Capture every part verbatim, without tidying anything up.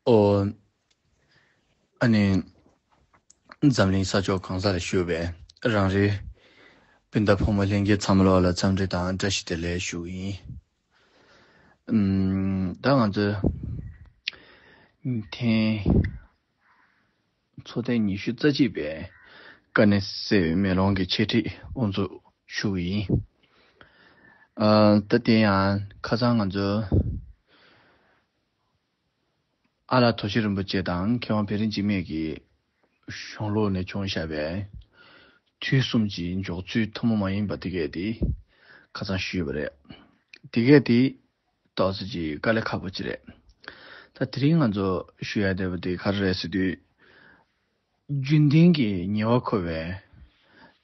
ཨོ། ཨ་ནི། འཛམ་གླིང་ས་ཕྱོགས་གང་ས་ལ་བཞུགས་པའི་རང་རེའི་སྤུན་ཟླ་ཕོ་མོ་ལྷན་རྒྱས་ཚང་མ་ལོག་ལ་འཚམས་འདྲི་དང་བཀྲ་ཤིས་བདེ་ལེགས་ཞུ་གི་ཡིན། ཨམ། ད་ང་ཚོ་ཐེངས་ཚོགས་ཐེངས་ཉི་ཤུ་རྩ་གཅིག་པའི་དཀའ་གནད་སེལ་བའི་མེ་ལོང་གི་འཆད་ཁྲིད་དབུ་འཛུགས་ཞུ་གི་ཡིན། ཨ། ད་དེ་ཡང་ཁ་སང་ང་ཚོ་ཨ་ལགས་དོ་ཤལ་རིན་པོ་ཆེ་དང་མཁས་དབང་བེ་རི་འཇིགས་མེད་ཀྱི་གཞུང་ལུགས་ནས་བྱུང་བཞག་པའི་དུས་གསུམ་གྱི་འཇོག་ཚུལ་ཐུན་མོང་མ་ཡིན་པ་དེ་གས་དེ་ཁ་སང་ཞུས་པ་རེད། དེ་གས་དེ་ཏོག་ཙམ་ཅིག་དཀའ་ལས་ཁག་པོ་ཅིག་རེད། ད་དེ་རིང་ང་ཚོ་ཞུ་ཡ་བསྡད་པ་དེ་ག་རེ་རེད་ཟེར་དུས། རྒྱུན་ལྡན་གྱི་ཉེ་བར་མཁོ་བའི་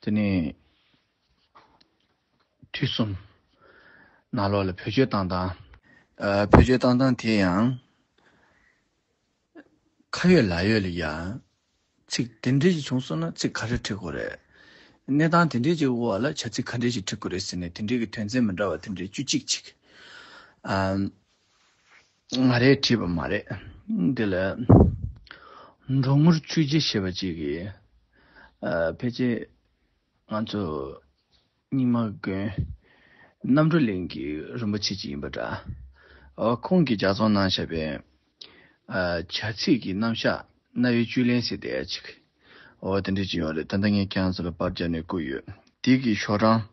དེ་ནི་དུས་གསུམ་ནང་ལོགས་ལ་བེད་སྤྱོད་བཏང་སྟངས། ཨ། བེད་སྤྱོད་བཏང་སྟངས་དེ་ཡང་ཁ་ཡོད་ལག་ཡོད་ལ་ཡང་ཚིག་དེ་འདྲས་ཅིག་བྱུང་སོང་ན་ཚིག་ག་རེ་འབྲི་དགོས་རེད། གནས་སྟངས་དེ་འདྲས་ཅིག་འོག་ལ་བྱ་ཚིག་ག་འདྲས་ཅིག་འབྲི་དགོས་རེད་ཟེར་ནས་དེ་འདྲས་ཀྱི་དོན་ཚན་མི་འདྲ་བ་དེ་འདྲས་བཅུ་གཅིག་ཅིག་ཨ། ང་རས་བྲིས་པ་མ་རེད། འདི་ལ་འབྲོང་ངུར་ཆོས་རྗེ་ཞེས་པ་ཅིག་གིས། ཨ། ཕལ་ཆེར་ང་ཚོ་རྙིང་མ་དགོན་རྣམ་གྲོལ་གླིང་གི་རིན་པོ་ཆེ་ཅིག་ཡིན་པ་འདྲ། ཨ། ཁོང་གིས་ལྗགས་རྩོམ་གནང་བཞག་པའི། ཨ། བྱ་ཚིག་གི་རྣམ་གཞག་རྣ་བའི་བཅུད་ལེན་ཟེར་བསྡད་ཡ་ཅིག་ཨོ། དེ་འདྲ་ཅིག་ཡོད་རེད། ད་ལྟ་ངས་ཁྱེད་རང་ཚོ་ལ་པར་རྒྱབ་ནས་བསྐུར་ཡོད། དེ་གི་ཤོག་གྲངས་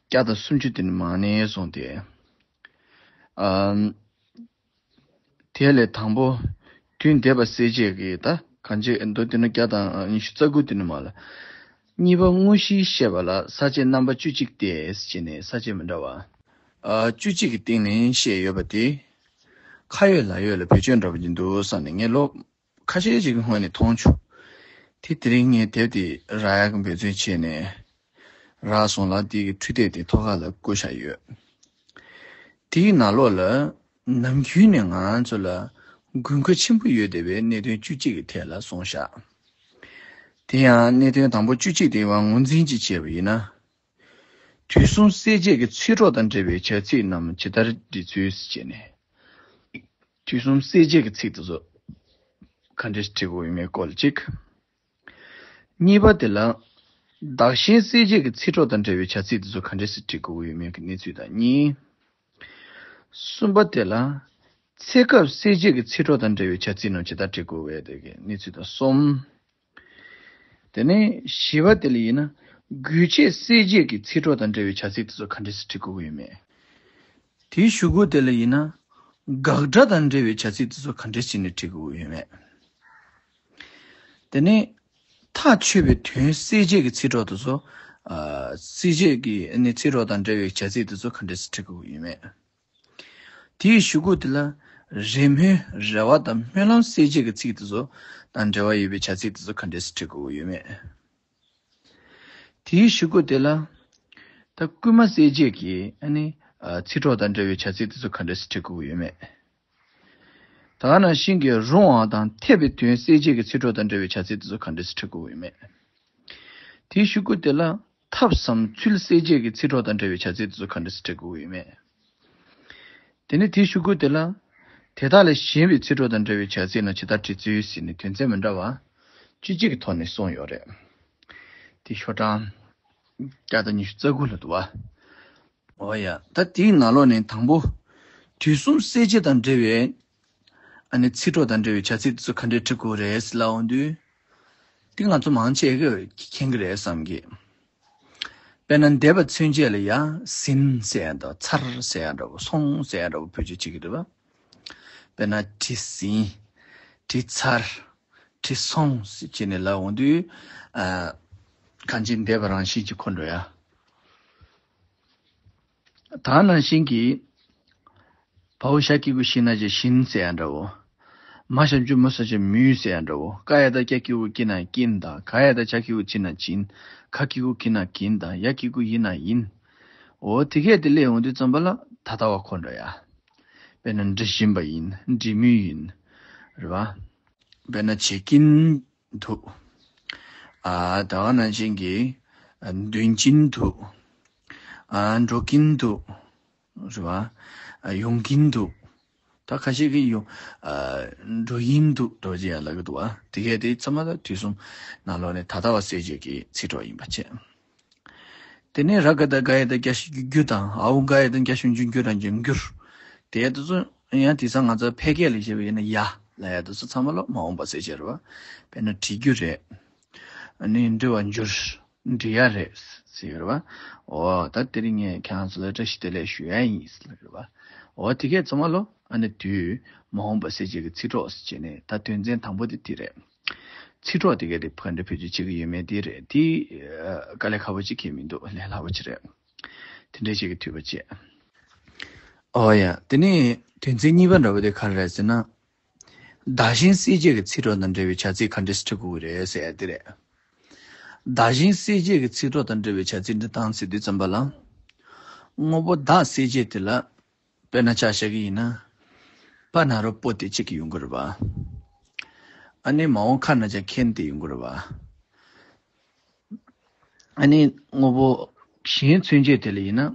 བརྒྱ་དང་སུམ་ཅུ་དེ་ནི་མ་ཎི་གསུངས་ཏེ། ཨམ། དེ་ལས་དང་པོ་དུས་འདས་པ་སྲས་བཅས་ཀྱི་ད་གང་ཅི་མདོ་དེ་ནི་བརྒྱ་དང་ཉི་ཤུ་རྩ་དགུ་དེ་ནི་མ་ལ། གཉིས་པ་དངོས་གཞིའི་བཤད་པ་ལ་ས་བཅད་རྣམ་པ་བཅུ་གཅིག་སྟེ་ཟེར་ནས་ས་བཅད་མི་འདྲ་བ། ཨ། བཅུ་གཅིག་གི་སྟེང་ནས་བཤད་ཡོད་པ་དེ། ཁ་ཡོད་ལག་ཡོད་ལ་བེད་སྤྱོད་འདྲ་པོ་ཅིག་འདུག་བསམ་ནས་ངས་ལོ་ཁ་ཤས་ཅིག་གི་སྔོན་ནས་མཐོང་བྱུང་། དེ་དེ་རིང་ངས་དེབ་དེ་རག་ཡག་གི་འབད་བརྩོན་བྱས་ནས་རག་སོང་ལ། དེ་གི་འཕྲུལ་དེབ་དེ་ཐོག་ཁ་ལ་བསྐུར་བཞག་ཡོད། དེའི་ནང་ལོགས་ལ་ནམ་རྒྱུན་ནས་ང་ཚོ་ལ་དགོས་མཁོ་ཆེན་པོ་ཡོད་བསྡད་པའི་གནད་དོན་བཅུ་གཅིག་གི་ཐད་ལ་གསུངས་བཞག་དེ་ཡང་གནད་དོན་དང་པོ་བཅུ་གཅིག་དེ་བ་ངོས་འཛིན་ཅིག་བྱས་པ་ཡིན་ན། དུས་གསུམ་སྲས་བཅས་ཀྱི་ཚིག་གྲོགས་དང་འབྲེལ་བའི་བྱ་ཚིག་རྣམས་ཇི་ལྟར་འབྲི་ཚུལ་ཞེས་ནས། དུས་གསུམ་སྲས་བཅས་ཀྱི་ཚིག་དེ་ཚོ་ག་འདྲས་འབྲི་དགོས་ཡོད་མེད་སྐོར་ལ་གཅིག་གཉིས་པ་དེ་ལ། བདག་གཞན་སྲས་བཅས་ཀྱི་ཚིག་གྲོགས་དང་འབྲེལ་བའི་བྱ་ཚིག་དེ་ཚོ་ག་འདྲས་སེ་འབྲི་དགོས་ཡོད་མེད་ཀྱི་གནས་ཚུལ་དང་གཉིས། གསུམ་པ་དེ་ལ། ཚེ་སྐབས་སྲས་བཅས་ཀྱི་ཚིག་གྲོགས་དང་འབྲེལ་བའི་བྱ་ཚིག་རྣམས་ཇི་ལྟར་འབྲི་དགོས་པའི་དེ་གའི་གནས་ཚུལ་དང་གསུམ། དེ་ནས་བཞི་པ་དེ་ལ་ཡིན་ན། དགོས་ཆེད་སྲས་བཅས་ཀྱི་ཚིག་གྲོགས་དང་འབྲེལ་བའི་བྱ་ཚིག་དེ་ཚོ་ག་འདྲས་སེ་འབྲི་དགོས་ཀྱི་ཡོད་མེད། དེའི་གཞུག་གུ་དེ་ལ་ཡིན་ན། དགག་སྒྲ་དང་འབྲེལ་བའི་བྱ་ཚིག་དེ་ཚོ་ག་འདྲས་བྱས་ནས་འབྲི་དགོས་ཀྱི་ཡོད་མེད། དེ་ནས་ཐག་ཆོད་པའི་དོན་གསལ་བྱེད་ཀྱི་ཚིག་གྲོགས་དེ་ཚོ། ཨ། གསལ་བྱེད་ཀྱི་ཨ་ནི་ཚིག་གྲོགས་དང་འབྲེལ་བའི་བྱ་ཚིག་དེ་ཚོ་ག་འདྲས་སེ་འབྲི་དགོས་ཀྱི་ཡོད་མེད། དེའི་གཞུག་གུ་དེ་ལ་རེ་སྨོན་རེ་བ་དང་སྨོན་ལམ་གསལ་བྱེད་ཀྱི་ཚིག་དེ་ཚོ་དང་འབྲེལ་བ་ཡོད་པའི་བྱ་ཚིག་དེ་ཚོ་ག་འདྲས་སེ་འབྲི་དགོས་ཀྱི་ཡོད་མེད། དེའི་གཞུག་གུ་དེ་ལ། ད་སྐུལ་མ་གསལ་བྱེད་ཀྱི་ཨ་ནི་ཨ་ཚིག་གྲོགས་དང་འབྲེལ་བའི་བྱ་ཚིག་དེ་ཚོ་ག་འདྲས་སེ་འབྲི་དགོས་ཀྱི་ཡོད་མེད། ད་ག་ནང་བཞིན་གྱི་རུང་བ་དང་འཐད་པའི་དོན་གསལ་བྱེད་ཀྱི་ཚིག་གྲོགས་དང་འབྲེལ་བའི་བྱ་ཚིག་དེ་ཚོ་ག་འདྲས་སེ་འབྲི་དགོས་ཀྱི་ཡོད་མེད། དེའི་གཞུག་གུ་དེ་ལ་ཐབས་སམ་ཚུལ་གསལ་བྱེད་ཀྱི་ཚིག་གྲོགས་དང་འབྲེལ་བའི་བྱ་ཚིག་དེ་ཚོ་ག་འདྲས་སེ་འབྲི་དགོས་ཀྱི་ཡོད་མེད། དེ་ནས་དེའི་གཞུག་གུ་དེ་ལ། དེ་དག་ལས་གཞན་པའི་ཚིག་གྲོགས་དང་འབྲེལ་བའི་བྱ་ཚིག་རྣམས་ཇི་ལྟར་འབྲི་ཚུལ་ཟེར་ནས་དོན་ཚན་མི་འདྲ་བ་བཅུ་གཅིག་གི་ཐོག་ནས་གསུངས་ཡོད་རེད། དེ་ཤོག་གྲངས་བརྒྱ་དང་ཉི་ཤུ་རྩ་དགུ་ལ་འདུག་བ། འོ་ཡ། ད་དེའི་ནང་ལོགས་ནས་དང་པོ། དུས་གསུམ་སྲས་བཅས་དང་འབྲེལ་བའི་ཨ་ནི་ཚིག་གྲོགས་དང་འབྲེལ་བའི་བྱ་ཚིག་དེ་ཚོ་ག་འདྲས་འབྲི་དགོས་རེད་ལབ་འོང་དུས། དེ་ང་ཚོ་མང་ཆེ་གིས་མཁྱེན་གྱི་རེད་བསམ་གི། དཔེར་ན་འདས་པ་མཚོན་བྱེད་ལ་ཡ་ཟིན་ཟེར་ཡ་འདྲ་བོ། ཚར་ཟེར་ཡ་འདྲ་བོ། སོང་ཟེར་ཡ་འདྲ་བོ་བེད་སྤྱོད་བྱེད་ཀྱི་རེད་པ། དཔེར་ན་བྲིས་ཟིན། བྲིས་ཚར། བྲིས་སོང་ཟེར་བྱས་ནས་ལབ་འོང་དུས། ཨ། གང་ཅི་འདས་པ་རང་བཞིན་གྱིས་འཁོར་འགྲོ་ཡ། ད་ནང་བཞིན་གྱི། བའོ་ཞ་གི་གུ་ཞི་ན་བཞིན་ཟེར་ཡ་འདྲ་བོ། མ་ཞབས་ཀྱུ་མུ་ས་ཞབས་མུས་ཟེར་ཡ་འདྲ་བོ། ཀ་ཡ་བཏགས་ཀྱ་གི་གུ་ཀྱི་ན་ཀྱིན་དང་། ག་ཡ་བཏགས་ཇ་གི་གུ་ཇི་ན་ཇིན། ག་གི་གུ་གི་ན་གིན་དང་། ཡ་གི་གུ་ཡི་ན་ཡིན། འོ་དེ་གས་དེ་སླེབས་འོང་དུས་ཙམ་པ་ལ་ད་ལྟ་བ་འཁོར་འགྲོ་ཡ། དཔེར་ན་འབྲི་བཞིན་པ་ཡིན། འབྲི་མུས་ཡིན། རེད་བ། དཔེར་ན་བྱེད་ཀྱིན་འདུག་ཨ། ད་ག་ནང་བཞིན་གྱི། ཨ། འདོན་གྱིན་འདུག་ཨ། འགྲོ་གིན་འདུག་རེད་བ། ཨ། ཡོང་གིན་འདུག་ད་ཁ་ཤས་ཀྱིས་ཡོང་འགྲོ་ཡིན་འདུག་འགྲོ་ཅི་ཡང་ལབ་ཀྱི་འདུག་བ། དེ་གས་དེ་ཚང་མ་ད་དུས་གསུམ་ནང་ལོགས་ནས་ད་ལྟ་བ་གསལ་བྱེད་ཀྱི་ཚིག་གྲོགས་ཡིན་པ་བྱས། དེ་ནས་ར་ག་བཏགས་རྒ་ཡ་བཏགས་རྒྱ་ཞབས་ཀྱུ་རྒྱུ་དང་། འ་འོག་འགའ་ཡ་བཏགས་འགྱ་ཞབས་ཀྱུ་འགྱུ་དང་འགྱུར། དེ་དེ་ཚོ་ཡང་དེང་སང་ང་ཚོ་ཕལ་སྐད་ལ་བཤད་པ་ཡིན་ན་ཡ་ལབ་ཡ་དེ་ཚོ་ཚང་མ་ལོ་མ་འོངས་པ་གསལ་བྱེད་རེད་བ། དཔེར་ན་བྲིས་རྒྱུ་རེད། ཨ་ནི་འབྲི་བར་འགྱུར། འབྲི་ཡ་རེད་ཟེར་གྱི་རེད་བ། འོ་ད་དེ་རིང་ངས་ཁྱེད་རང་ཚོ་ལ་བཀྲ་ཤིས་བདེ་ལེགས་ཞུ་ཡ་ཡིན་ཟེར་གྱི་རེད་བ། འོ་དེ་གས་ཚང་མ་ལོ་ཨ་ནི་དུས་མ་འོངས་པ་གསལ་བྱེད་ཀྱི་ཚིག་གྲོགས་ཟེར་བྱས་ནས། ད་དོན་ཚན་དང་པོ་དེ་དེ་རེད། ཚིག་གྲོགས་དེ་གས་དེ་ག་འདྲ་བེད་སྤྱོད་བྱེད་ཀྱི་ཡོད་མེད་དེ་རེད། དེ་ཨ་དཀའ་ལས་ཁག་པོ་ཅིག་གང་ཡང་མི་འདུག་ལས་སླ་པོ་ཅིག་རེད། དེ་འདྲ་ཅིག་གིས་འཐུས་པ་བྱས། ཨོ་ཡ། དེ་ནས་དོན་ཚན་གཉིས་པ་འདྲ་བོ་དེ་ག་རེ་རེད་ཟེར་ན། བདག་གཞན་སེལ་བྱེད་ཀྱི་ཚིག་གྲོགས་དང་འབྲེལ་བའི་བྱ་ཚིག་ག་འདྲས་སེ་འབྲི་དགོས་ཀྱི་རེད་ཟེར་ཡ་དེ་རེད། བདག་གཞན་སེལ་བྱེད་ཀྱི་ཚིག་གྲོགས་དང་འབྲེལ་བའི་བྱ་ཚིག་འབྲི་སྟངས་ཟེར་དུས་ཙམ་པ་ལ། དངོས་པོ་བདག་སེལ་བྱེད་དེ་ལ། དཔེར་ན་ཆ་བཞག་གི་ཡིན་ན། པ་ན་རོ་པོ་དེ་གཅིག་གི་ཡོང་གི་རེད་པ། ཨ་ནི་མ་འོངས་ཁ་ན་ཆ་མཁན་དེ་ཡོང་གི་རེད་པ། ཨ་ནི་དངོས་པོ་གཞན་མཚོན་བྱེད་དེ་ལ་ཡིན་ན།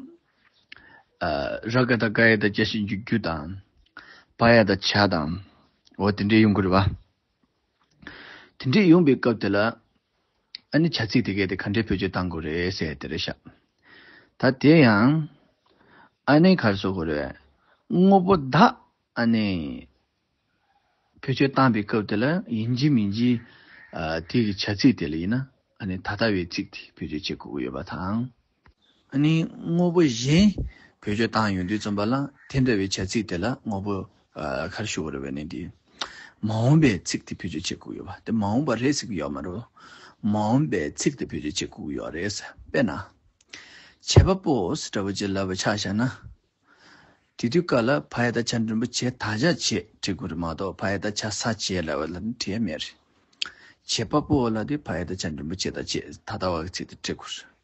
ཨ་ར་ག་བཏགས་རྒ་ཡ་བཏགས་རྒྱ་ཞབས་ཀྱུ་རྒྱུ་དང་། བ་ཡ་བཏགས་བྱ་དང་། འོ་དེ་འདྲས་ཡོང་གི་རེད་པ། དེ་འདྲས་ཡོང་པའི་སྐབས་དེ་ལ། ཨ་ནི་བྱ་ཚིག་དེ་གས་དེ་ག་འདྲས་བེད་སྤྱོད་གཏང་དགོས་རེད་ཟེར་དེ་རེད་ཤག་ད་དེ་ཡང་། ཨ་ནི་ག་རེ་ཟེར་དགོས་རེད། དངོས་པོ་བདག་ཨ་ནི་བེད་སྤྱོད་བཏང་པའི་སྐབས་དེ་ལ་ཡིན་གཅིག་མིན་གཅིག་ཨ་དེ་གི་བྱ་ཚིག་དེ་ལ་ཡིན་ན་ཨ་ནི་ད་ལྟ་བའི་ཚིག་དེ་བེད་སྤྱོད་བྱེད་དགོས་ཀྱི་ཡོད་པ་དང་། ཨ་ནི་དངོས་པོ་གཞན་བེད་སྤྱོད་བཏང་ཡོང་དུས་ཙམ་པ་ལ་དེ་འདྲ་བའི་བྱ་ཚིག་དེ་ལ་དངོས་པོ་ཨ་ག་རེ་ཞུ་དགོས་རེད་པས་ནི་དེ། མ་འོངས་པའི་ཚིག་དེ་བེད་སྤྱོད་བྱེད་དགོས་ཀྱི་ཡོད་པ། དེ་མ་འོངས་པ་རེད་ཟེར་གྱི་ཡོད་མ་རེད། མ་འོངས་པའི་ཚིག་དེ་བེད་སྤྱོད་བྱེད་དགོས་ཀྱི་ཡོད་རེད་ཟེར། དཔེར་ན། བྱེད་པ་པོ་ཟེར་འདྲ་བོ་ཅིག་ལབ་པ་ཆ་བཞག་ན། དེ་དུས་སྐབས་ལ་བ་ཡ་བཏགས་བྱ་འགྲེང་བུ་བྱེ་ད་བྱ་བྱེད་འབྲི་དགོས་རེད་མ་གཏོགས། བ་ཡ་བཏགས་བྱ་ས་བྱེད་ལབ་པ་ལ་ནི་འབྲི་ཡ་མེད་རེད། བྱེད་པ་པོ་ལ་དེ་བ་ཡ་བཏགས་བྱ་འགྲེང་བུ་བྱེ་ད་བྱེད་ད་ལྟ་བ་གི་ཚིག་དེ་འབྲི་དགོས་རེད།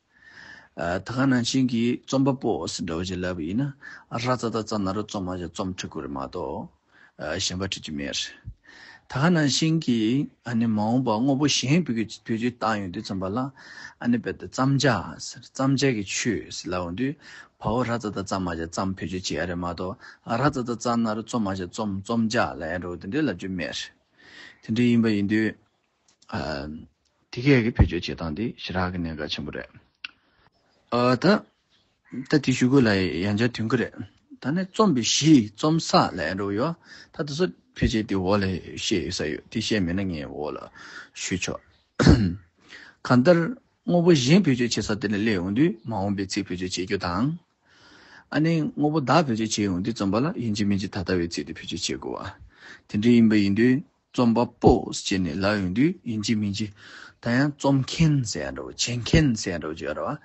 ཨ་ད་ག་ནང་བཞིན་གྱི་རྩོམ་པ་པོ་ཟེར་འདྲ་བོ་ཅིག་ལབ་པ་ཡིན་ན། ར་ཙ་བཏགས་རྩ་ན་རོ་རྩོ་མ་བྱ་རྩོམ་འབྲི་དགོས་རེད་མ་གཏོགས། ཨ་གཞན་པ་འབྲི་རྒྱུ་མེད་རེད། ད་ག་ནང་བཞིན་གྱི་ཨ་ནི་མ་འོངས་པ་དངོས་པོ་གཞན་བེད་སྤྱོད་བེད་སྤྱོད་བཏང་ཡོང་དུས་ཙམ་པ་ལ། ཨ་ནི་དཔེར་ན་བརྩམས་བྱ་ཟེར། བརྩམས་བྱ་གི་ཆོས་ཟེར་ལབ་ཡོང་དུས། བ་འོག་ར་ཙ་བཏགས་རྩ་མ་བྱ་རྩམ་བེད་སྤྱོད་བྱེད་ཡ་རེད་མ་གཏོགས། ར་ཙ་བཏགས་རྩ་ན་རོ་རྩོ་མ་བྱ་རྩོམ་རྩོམ་བྱ་ལབ་ཡ་འདྲ་བོ་དེ་འདྲའི་ལབ་རྒྱུ་མེད་རེད། དེ་འདྲ་ཡིན་པ་ཡིན་དུས། ཨ་དེ་གས་ཀྱི་བེད་སྤྱོད་བྱེད་སྟངས་དེ་ཞེ་དྲག་གི་གནད་འགག་ཆེན་པོ་རེད། ཨ་ད་ད་དེ་ཞུ་དགོས་ལ་ཡང་བསྐྱར་ཐོན་གི་རེད། ད་ནི་རྩོམ་པའི་གཞི་རྩོམ་ས་ལབ་ཡ་འདྲ་བོ་ཡོད། ད་དེ་ཚོ་ཕལ་ཆེར་དེ་འོག་ལ་བཤད་ཡོད་ས་ཡོད། དེ་བཤད་མེད་ན་ངས་འོག་ལ་ཞུས་ཆོག་གང་ལྟར་དངོས་པོ་གཞན་བེད་སྤྱོད་བྱེད་ས་དེ་ལ་སླེབས་ཡོང་དུས་མ་འོངས་པའི་ཚིག་བེད་སྤྱོད་བྱེད་རྒྱུ་དང་། ཨ་ནི་དངོས་པོ་བདག་བེད་སྤྱོད་བྱེད་ཡོང་དུས་ཙམ་པ་ལ་ཡིན་གཅིག་མིན་གཅིག་ད་ལྟ་བའི་ཚིག་དེ་བེད་སྤྱོད་བྱེད་དགོས་པ། དེ་འདྲ་ཡིན་པ་ཡིན་དུས། རྩོམ་པ་པོ་ཟེར་ནས་ལབ་ཡོང་དུས་ཡིན་གཅིག་མིན་གཅིག་ད་ཡང་རྩོམ་མཁན་ཟེར་ཡ་འདྲ་བོ། བྱེད་མཁན་ཟེར་ཡ་འདྲ་བོ་ཅིག་ཡོད་རེད་བ།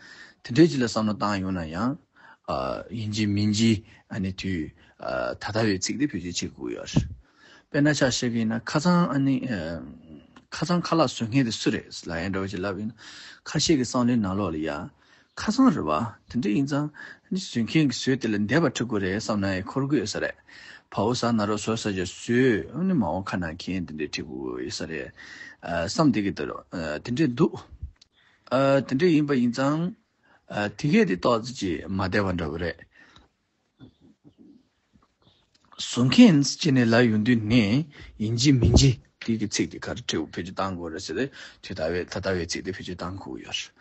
དེ་འདྲའི་ཅིག་ལ་བསམ་བློ་བཏང་ཡོང་ན་ཡང་། ཨ་ཡིན་གཅིག་མིན་གཅིག་ཨ་ནི་དུས་ཨ་ད་ལྟ་བའི་ཚིག་དེ་བེད་སྤྱོད་བྱེད་དགོས་ཡོད་རེད། དཔེར་ན་ཆ་བཞག་གི་ཡིན་ན་ཁ་སང་ཨ་ནི་ཨ་ཁ་སང་ཁ་ལག་བཟོ་མཁན་དེ་སུ་རེད་ལབ་ཡ་འདྲ་བོ་ཅིག་ལབ་ཡིན་ན། ཁ་ཤས་ཀྱི་བསམ་བློའི་ནང་ལོགས་ལ་ཡ། ཁ་སང་རེད་བ། དེ་འདྲ་ཡིན་ཙང་། ནི་བཟོ་མཁན་གྱིས་བཟོས་དེ་ལ་འདེབས་པ་འབྲི་དགོས་རེད་བསམ་ན་ཡང་འཁོར་གི་ཡོད་ས་རེད། བ་འོག་ས་ན་རོ་བཟོ་ས་ཆ་བཟོས། ཨ་ནི་མ་འོངས་ཁ་ན་མཁན་དེ་འདྲ་འབྲི་དགོས་ཡོད་ས་རེད། ཨ་བསམ་དེ་གི་དེ་རུ་ཨ་དེ་འདྲ་འདུག་ཨ་དེ་འདྲ་ཡིན་པ་ཡིན་ཙང་། ཨ་དེ་གས་དེ་ཏོག་ཙམ་ཅིག་མ་བདེ་བ་འདྲ་བོ་རེད། བཟོ་མཁན་ཟེར་ནས་ལབ་ཡོང་དུས་ནས་ཡིན་གཅིག་མིན་གཅིག་དེ་གི་ཚིག་དེ་ག་རེ་འབྲི་དགོས། བེད་སྤྱོད་གཏང་དགོས་རེད་ཟེར་ཏེ། དུས་ད་ལྟ་བའི་ད་ལྟ་བའི་ཚིག་དེ་བེད་སྤྱོད་གཏང་དགོས་ཡོད་རེད།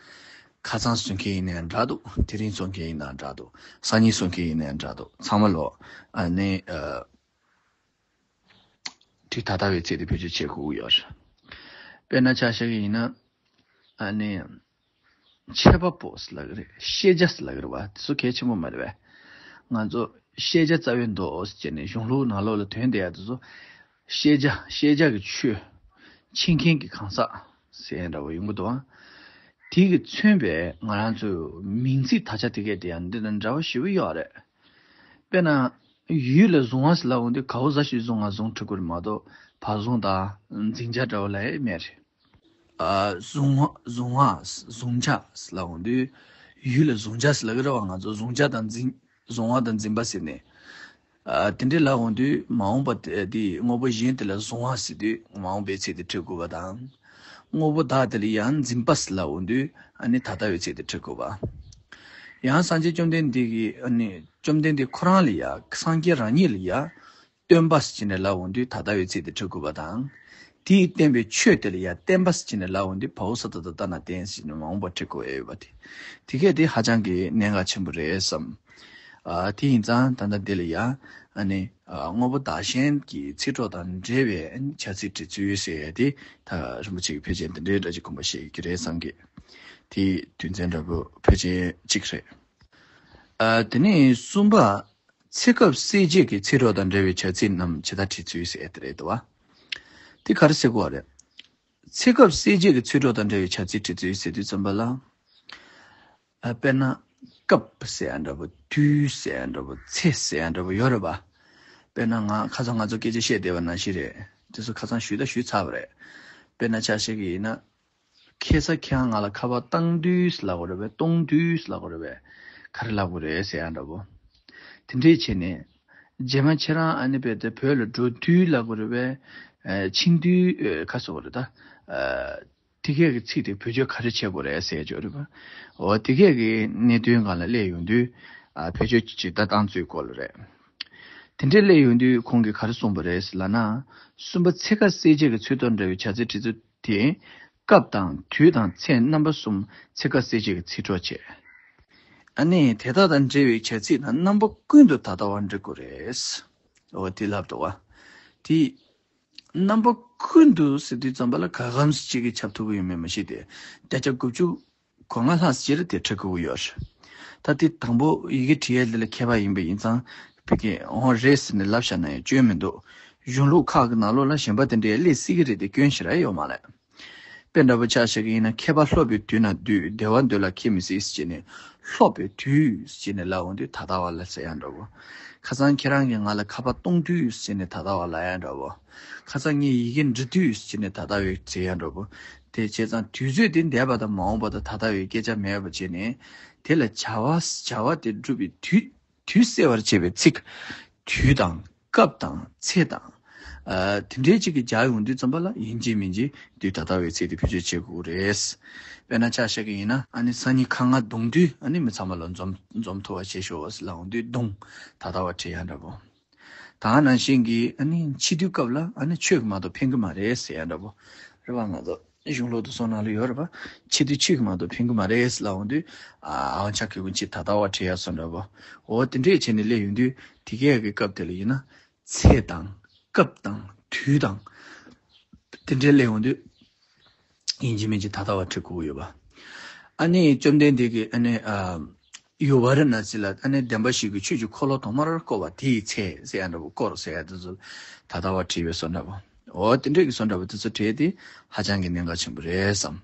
ཁ་སང་བཟོ་མཁན་ཡིན་ནའང་འདྲ་འདུག་དེ་རིང་བཟོ་མཁན་ཡིན་ནའང་འདྲ་འདུག་སང་ཉིན་བཟོ་མཁན་ཡིན་ནའང་འདྲ་འདུག་ཚང་མ་ལོ། ཨ་ནི་ཨ་དུས་ད་ལྟ་བའི་ཚིག་དེ་བེད་སྤྱོད་བྱེད་དགོས་ཀྱི་ཡོད་རེད། དཔེར་ན་ཆ་བཞག་གི་ཡིན་ན། ཨ་ནི། འཆད་པ་པོ་ཟེར་ལབ་ཀྱི་རེད། ཤེས་བྱ་ཟེར་ལབ་ཀྱི་རེད་བ། དེ་ཚོ་གལ་ཆེན་པོ་མ་རེད་པས། ང་ཚོ་ཤེས་བྱ་རྩ་བའི་མདོ་ཟེར་ནས་གཞུང་ལུགས་ནང་ལོགས་ལ་ཐོན་བསྡད་ཡ་དེ་ཚོ། ཤེས་བྱ་ཤེས་བྱ་གི་ཆོས། འཆད་མཁན་གྱི་གང་ཟག་ཟེར་ཡ་འདྲ་བོ་ཡོང་གི་འདུག་ཨ། དེ་གི་མཚོན་པའི་ང་རང་ཚོའི་མིང་ཚིག་དག་ཆ་དེ་གས་དེ་ཡང་འདི་དང་འདྲ་བ་ཞེ་པོ་ཡོད་རེད། དཔེར་ན། ཡུལ་ལ་བཟུང་བ་ཟེར་ལབ་འོང་དུས་ག་བོ་ཟ་ཞིག་བཟུང་བ་བཟུང་འབྲི་དགོས་རེད་མ་གཏོགས་བ་བཟུང་དང་འཛིང་བྱ་འདྲ་བོ་ལབ་ཡས་མེད་རེད། ཨ་བཟུང་བ་བཟུང་བ་བཟུང་བྱ་ཟེར་ལབ་འོང་དུས་ཡུལ་ལ་བཟུང་བྱ་ཟེར་ལབ་ཀྱི་རེད་བ། ང་ཚོ་བཟུང་བྱ་དང་འཛིན་བཟུང་བ་དང་འཛིན་པ་ཟེར་ནས། ཨ་དེ་འདྲས་ལབ་འོང་དུས་མ་འོངས་པ་དེ་དེ་དངོས་པོ་གཞན་དེ་ལ་བཟུང་བ་ཟེར་དུས་མ་འོངས་པའི་ཚིག་དེ་འབྲི་དགོས་པ་དང་། དངོས་པོ་བདག་དེ་ལ་ཡང་འཛིན་པ་ཟེར་ལབ་འོང་དུས་ཨ་ནི་ད་ལྟ་བའི་ཚིག་དེ་འབྲི་དགོས་པ། ཡང་སངས་རྒྱས་བཅོམ་ལྡན་འདས་ཀྱིས་ཨ་ནི་བཅོམ་ལྡན་འདས་ཁོ་རང་ལ་ཡ་སངས་རྒྱས་རང་ཉིད་ལ་ཡ། སྟོན་པ་ཟེར་ནས་ལབ་འོང་དུས་ད་ལྟ་བའི་ཚིག་དེ་འབྲི་དགོས་པ་དང་། དེས་བསྟན་པའི་ཆོས་དེ་ལ་ཡང་བསྟན་པ་ཟེར་ནས་ལབ་འོང་དུས་བའོ་ས་ད་བཏགས་བཏགས་ན་བསྟན་ཟེར་ནས་མ་འོངས་པ་འབྲི་དགོས་ཡོད་པ་དེ། དེ་གས་དེ་ཧ་ཅང་གི་གནད་འགག་ཆེན་པོ་རེད་བསམ། ཨ་དེ་ཡིན་ཙང་ད་ལྟ་འདི་ལ་ཡང་ཨ་ནི་ཨ་དངོས་པོ་བདག་གཞན་གྱི་ཚིག་གྲོགས་དང་འབྲེལ་བའི་བྱ་ཚིག་འབྲི་ཚུལ་ཟེར་ཡ་དེ་ད་རིན་པོ་ཆེ་གི་ཕལ་ཆེར་འདི་འདྲའི་འདྲ་ཅིག་དགོངས་པ་བཞེས་ཀྱི་རེད་བསམ་གི། དེའི་དོན་ཚན་འདྲ་པོ་ཕལ་ཆེར་གཅིག་རེད། ཨ་དེ་ནས་གསུམ་པ། ཚེ་སྐབས་གསལ་བྱེད་ཀྱི་ཚིག་གྲོགས་དང་འབྲེལ་བའི་བྱ་ཚིག་རྣམས་ཇི་ལྟར་བྲིས་ཚུལ་ཟེར་དེ་རེད་དོ། དེ་ག་རེ་ཟེར་དགོས་པ་རེད། ཚེ་སྐབས་གསལ་བྱེད་ཀྱི་ཚིག་གྲོགས་དང་འབྲེལ་བའི་བྱ་ཚིག་བྲིས་ཚུལ་ཟེར་དུས་ཙམ་པ་ལ། ཨ་དཔེར་ན། སྐབས་ཟེར་ཡ་འདྲ་པོ། དུས་ཟེར་ཡ་འདྲ་པོ། ཚེ་ཟེར་ཡ་འདྲ་པོ་ཡོད་རེད་པ། དཔེར་ན་ང་ཁ་སང་ང་ཚོ་སྐད་ཆ་བཤད་བསྡད་པ་ནང་བཞིན་རེད། དེ་ཚོ་ཁ་སང་ཞུས་ད་ཞུས་ཚར་བ་རེད། དཔེར་ན་ཆ་བཞག་གི་ཡིན་ན། ཁ་སང་ཁྱེད་རང་ང་ལ་ཁ་པར་བཏང་དུས་ལབ་དགོས་རེད་པས། གཏོང་དུས་ལབ་དགོས་རེད་པས། ག་རེ་ལབ་དགོས་རེད་ཟེར་ཡ་འདྲ་པོ། དེ་འདྲས་བྱས་ནས། རྗེས་མ་ཁྱེད་རང་ཨ་ནི་དཔེ་དེ་བོད་ལ་འགྲོ་དུས་ལབ་དགོས་རེད་པས། ཨ་ཕྱིན་དུས་ཨ་ག་ཟེར་དགོས་རེད་ད། ཨ་དེ་གས་ཀྱི་ཚིག་དེ་བེད་སྤྱོད་ག་རེ་བྱེད་དགོས་རེད་ཟེར་ཡ་ཅིག་ཡོད་རེད་པ། འོ་དེ་གས་ཀྱི་གནད་དོན་སྒང་ལ་སླེབས་ཡོང་དུས། ཨ་བེད་སྤྱོད་ཇི་ལྟར་བཏང་ཚུལ་སྐོར་ལ་རེད། དེ་འདྲས་སླེབས་ཡོང་དུས་ཁོང་གིས་ག་རེ་གསུངས་པ་རེད་ལབ་ན། གསུམ་པ། ཚེ་སྐབས་གསལ་བྱེད་ཀྱི་ཚིག་གྲོགས་དང་འབྲེལ་བའི་བྱ་ཚིག་བྲིས་ཚུལ་དེ། སྐབས་དང་དུས་དང་ཚེས་རྣམ་པ་གསུམ་ཚེ་སྐབས་གསལ་བྱེད་ཀྱི་ཚིག་གྲོགས་བྱེད། ཨ་ནི་དེ་དག་དང་འབྲེལ་བའི་བྱ་ཚིག་དང་རྣམ་པ་ཀུན་ཏུ་ད་ལྟ་བ་འབྲི་དགོས་རེད། འོ་དེ་ལབ་འདུག་བ། དེ། རྣམ་པ་ཀུན་ཏུ་ཟེར་དུས་ཙམ་པ་ལ་ག་གམ་ཞིག་གིས་ཁྱབ་ཐུབ་ཀྱི་ཡོད་མེད་མ་ཤེས་ཏེ། བརྒྱ་ཆ་དགུ་བཅུ་གོ་ལྔ་ལྷག་ཅིག་ལ་དེ་འབྲི་དགོས་ཀྱི་ཡོད་རེད། ད་དེ་དང་པོ་ཡི་གེ་བྲིས་ཡས་འདི་ལ་མཁས་པ་ཡིན་པ་ཡིན་ཙང་། ཕ་གི་འོ་རེད་ཟེར་ནས་ལབ་བཞག་ན་ཡང་སྐྱོན་མི་འདུག་གཞུང་ལུགས་ཁག་གི་ནང་ལོགས་ལ་གཞན་པ་དེ་འདྲའི་སླེབས་སྲིད་ཀྱི་རེད་དེ་སྐྱོན་ཞེ་དྲག་ཡོད་མ་རེད། དཔེ་འདྲ་པོ་ཆ་བཞག་གི་ཡིན་ན། མཁས་པ་སློབ་པའི་དུས་ན་སྡུད། བདེ་བ་འདོད་ལ་ཁྱད་མི་སྲིད་ཟེར་ནས། སློབ་པའི་དུས་ཟེར་ནས་ལབ་འོང་དུས་ད་ལྟ་བ་ལ་ཟེར་ཡ་འདྲ་པོ། ཁ་སང་ཁྱེད་རང་གིས་ང་ལ་ཁ་པར་གཏོང་དུས་ཟེར་ནས་ད་ལྟ་བ་ལབ་ཡ་འདྲ་པོ། ཁ་སང་ངས་ཡི་གེ་འབྲི་དུས་ཟེར་ནས་ད་ལྟ་བའི་ཟེར་ཡ་འདྲ་པོ། དེ་བྱས་ཙང་དུས་ཚོད་དེ་འདས་པ་དང་མ་འོངས་པ་དང་ད་ལྟ་བའི་སྐད་ཆ་མེད་པ་བྱས་ནས། དེ་ལ་བྱ་བ་བྱ་བ་དེ་སྒྲུབ་པའི་དུས། དུས་གསལ་བར་བྱེད་པའི་ཚིག་དུས་དང་། སྐབས་དང་། ཚེ་དང་། ཨ་དེ་འདྲའི་ཅིག་གི་སྦྱར་ཡོང་དུས་ཙམ་པ་ལ་ཡིན་གཅིག་མིན་གཅིག་དུས་ད་ལྟ་བའི་ཚིག་དེ་བེད་སྤྱོད་བྱེད་དགོས་རེད། དཔེར་ན་ཆ་བཞག་གི་ཡིན་ན། ཨ་ནི་སང་ཉིན་ཁ་རྔ་བརྡུང་དུས་ཨ་ནི་མི་ཚང་མ་ལ་འཛོམས་འཛོམས་ཐུབ་པ་བྱེད་ཤོག་ལབ་ཡོང་དུས་བརྡུང་ད་ལྟ་བ་བྲིས་ཡ་འདྲ་པོ། ད་ག་ནང་བཞིན་གྱི་ཨ་ནི་འཆི་དུས་སྐབས་ལ་ཨ་ནི་ཆོས་ཀྱིས་མ་གཏོགས་ཕན་གྱི་མ་རེད་ཟེར་ཡ་འདྲ་པོ། རེད་བ། ང་ཚོ་གཞུང་ལུགས་དེ་ཚོ་ནང་ལ་ཡོད་རེད་པ། འཆི་དུས་ཆོས་ཀྱིས་མ་གཏོགས་ཕན་གྱི་མ་རེད་ལབ་འོང་དུས། ཨ་ཨ་བ་ཆ་གི་ཀུན་འཆི་ད་ལྟ་བ་བྲིས་ཡ་བཟོ་འདྲ་པོ། འོ་དེ་འདྲས་བྱས་ནས་སླེབས་ཡོང་དུས་དེ་གས་ཀྱི་སྐབས་དེ་ལ་ཡིན་ན། ཚེ་དང་། སྐབས་དང་། དུས་དང་། དེ་འདྲས་སླེབས་འོང་དུས། ཡིན་གཅིག་མིན་གཅིག་ད་ལྟ་བ་བྲིས་དགོས་ཀྱི་ཡོད་པ། ཨ་ནི་བཅོམ་ལྡན་འདས་ཀྱིས་ཨ་ནི་ཨ། ཡུ་བ་ར་ཎ་སི་ལ་ཨ་ནི་བདེན་པ་བཞི་གི་ཆོས་ཀྱི་འཁོར་ལོ་ཐོག་མར་བསྐོར་བ་དེའི་ཚེ་ཟེར་ཡ་འདྲ་པོ། བསྐོར་ཟེར་ཡ་དེ་ཚོ་ད་ལྟ་བ་བྲིས་པའི་བཟོ་འདྲ་པོ། འོ་དེ་འདྲས་ཀྱི་བཟོ་འདྲ་པོ་དེ་ཚོ་བྲིས་ཏེ་ཧ་ཅང་གི་གནད་འགག་ཆེན་པོ་རེད་བསམ།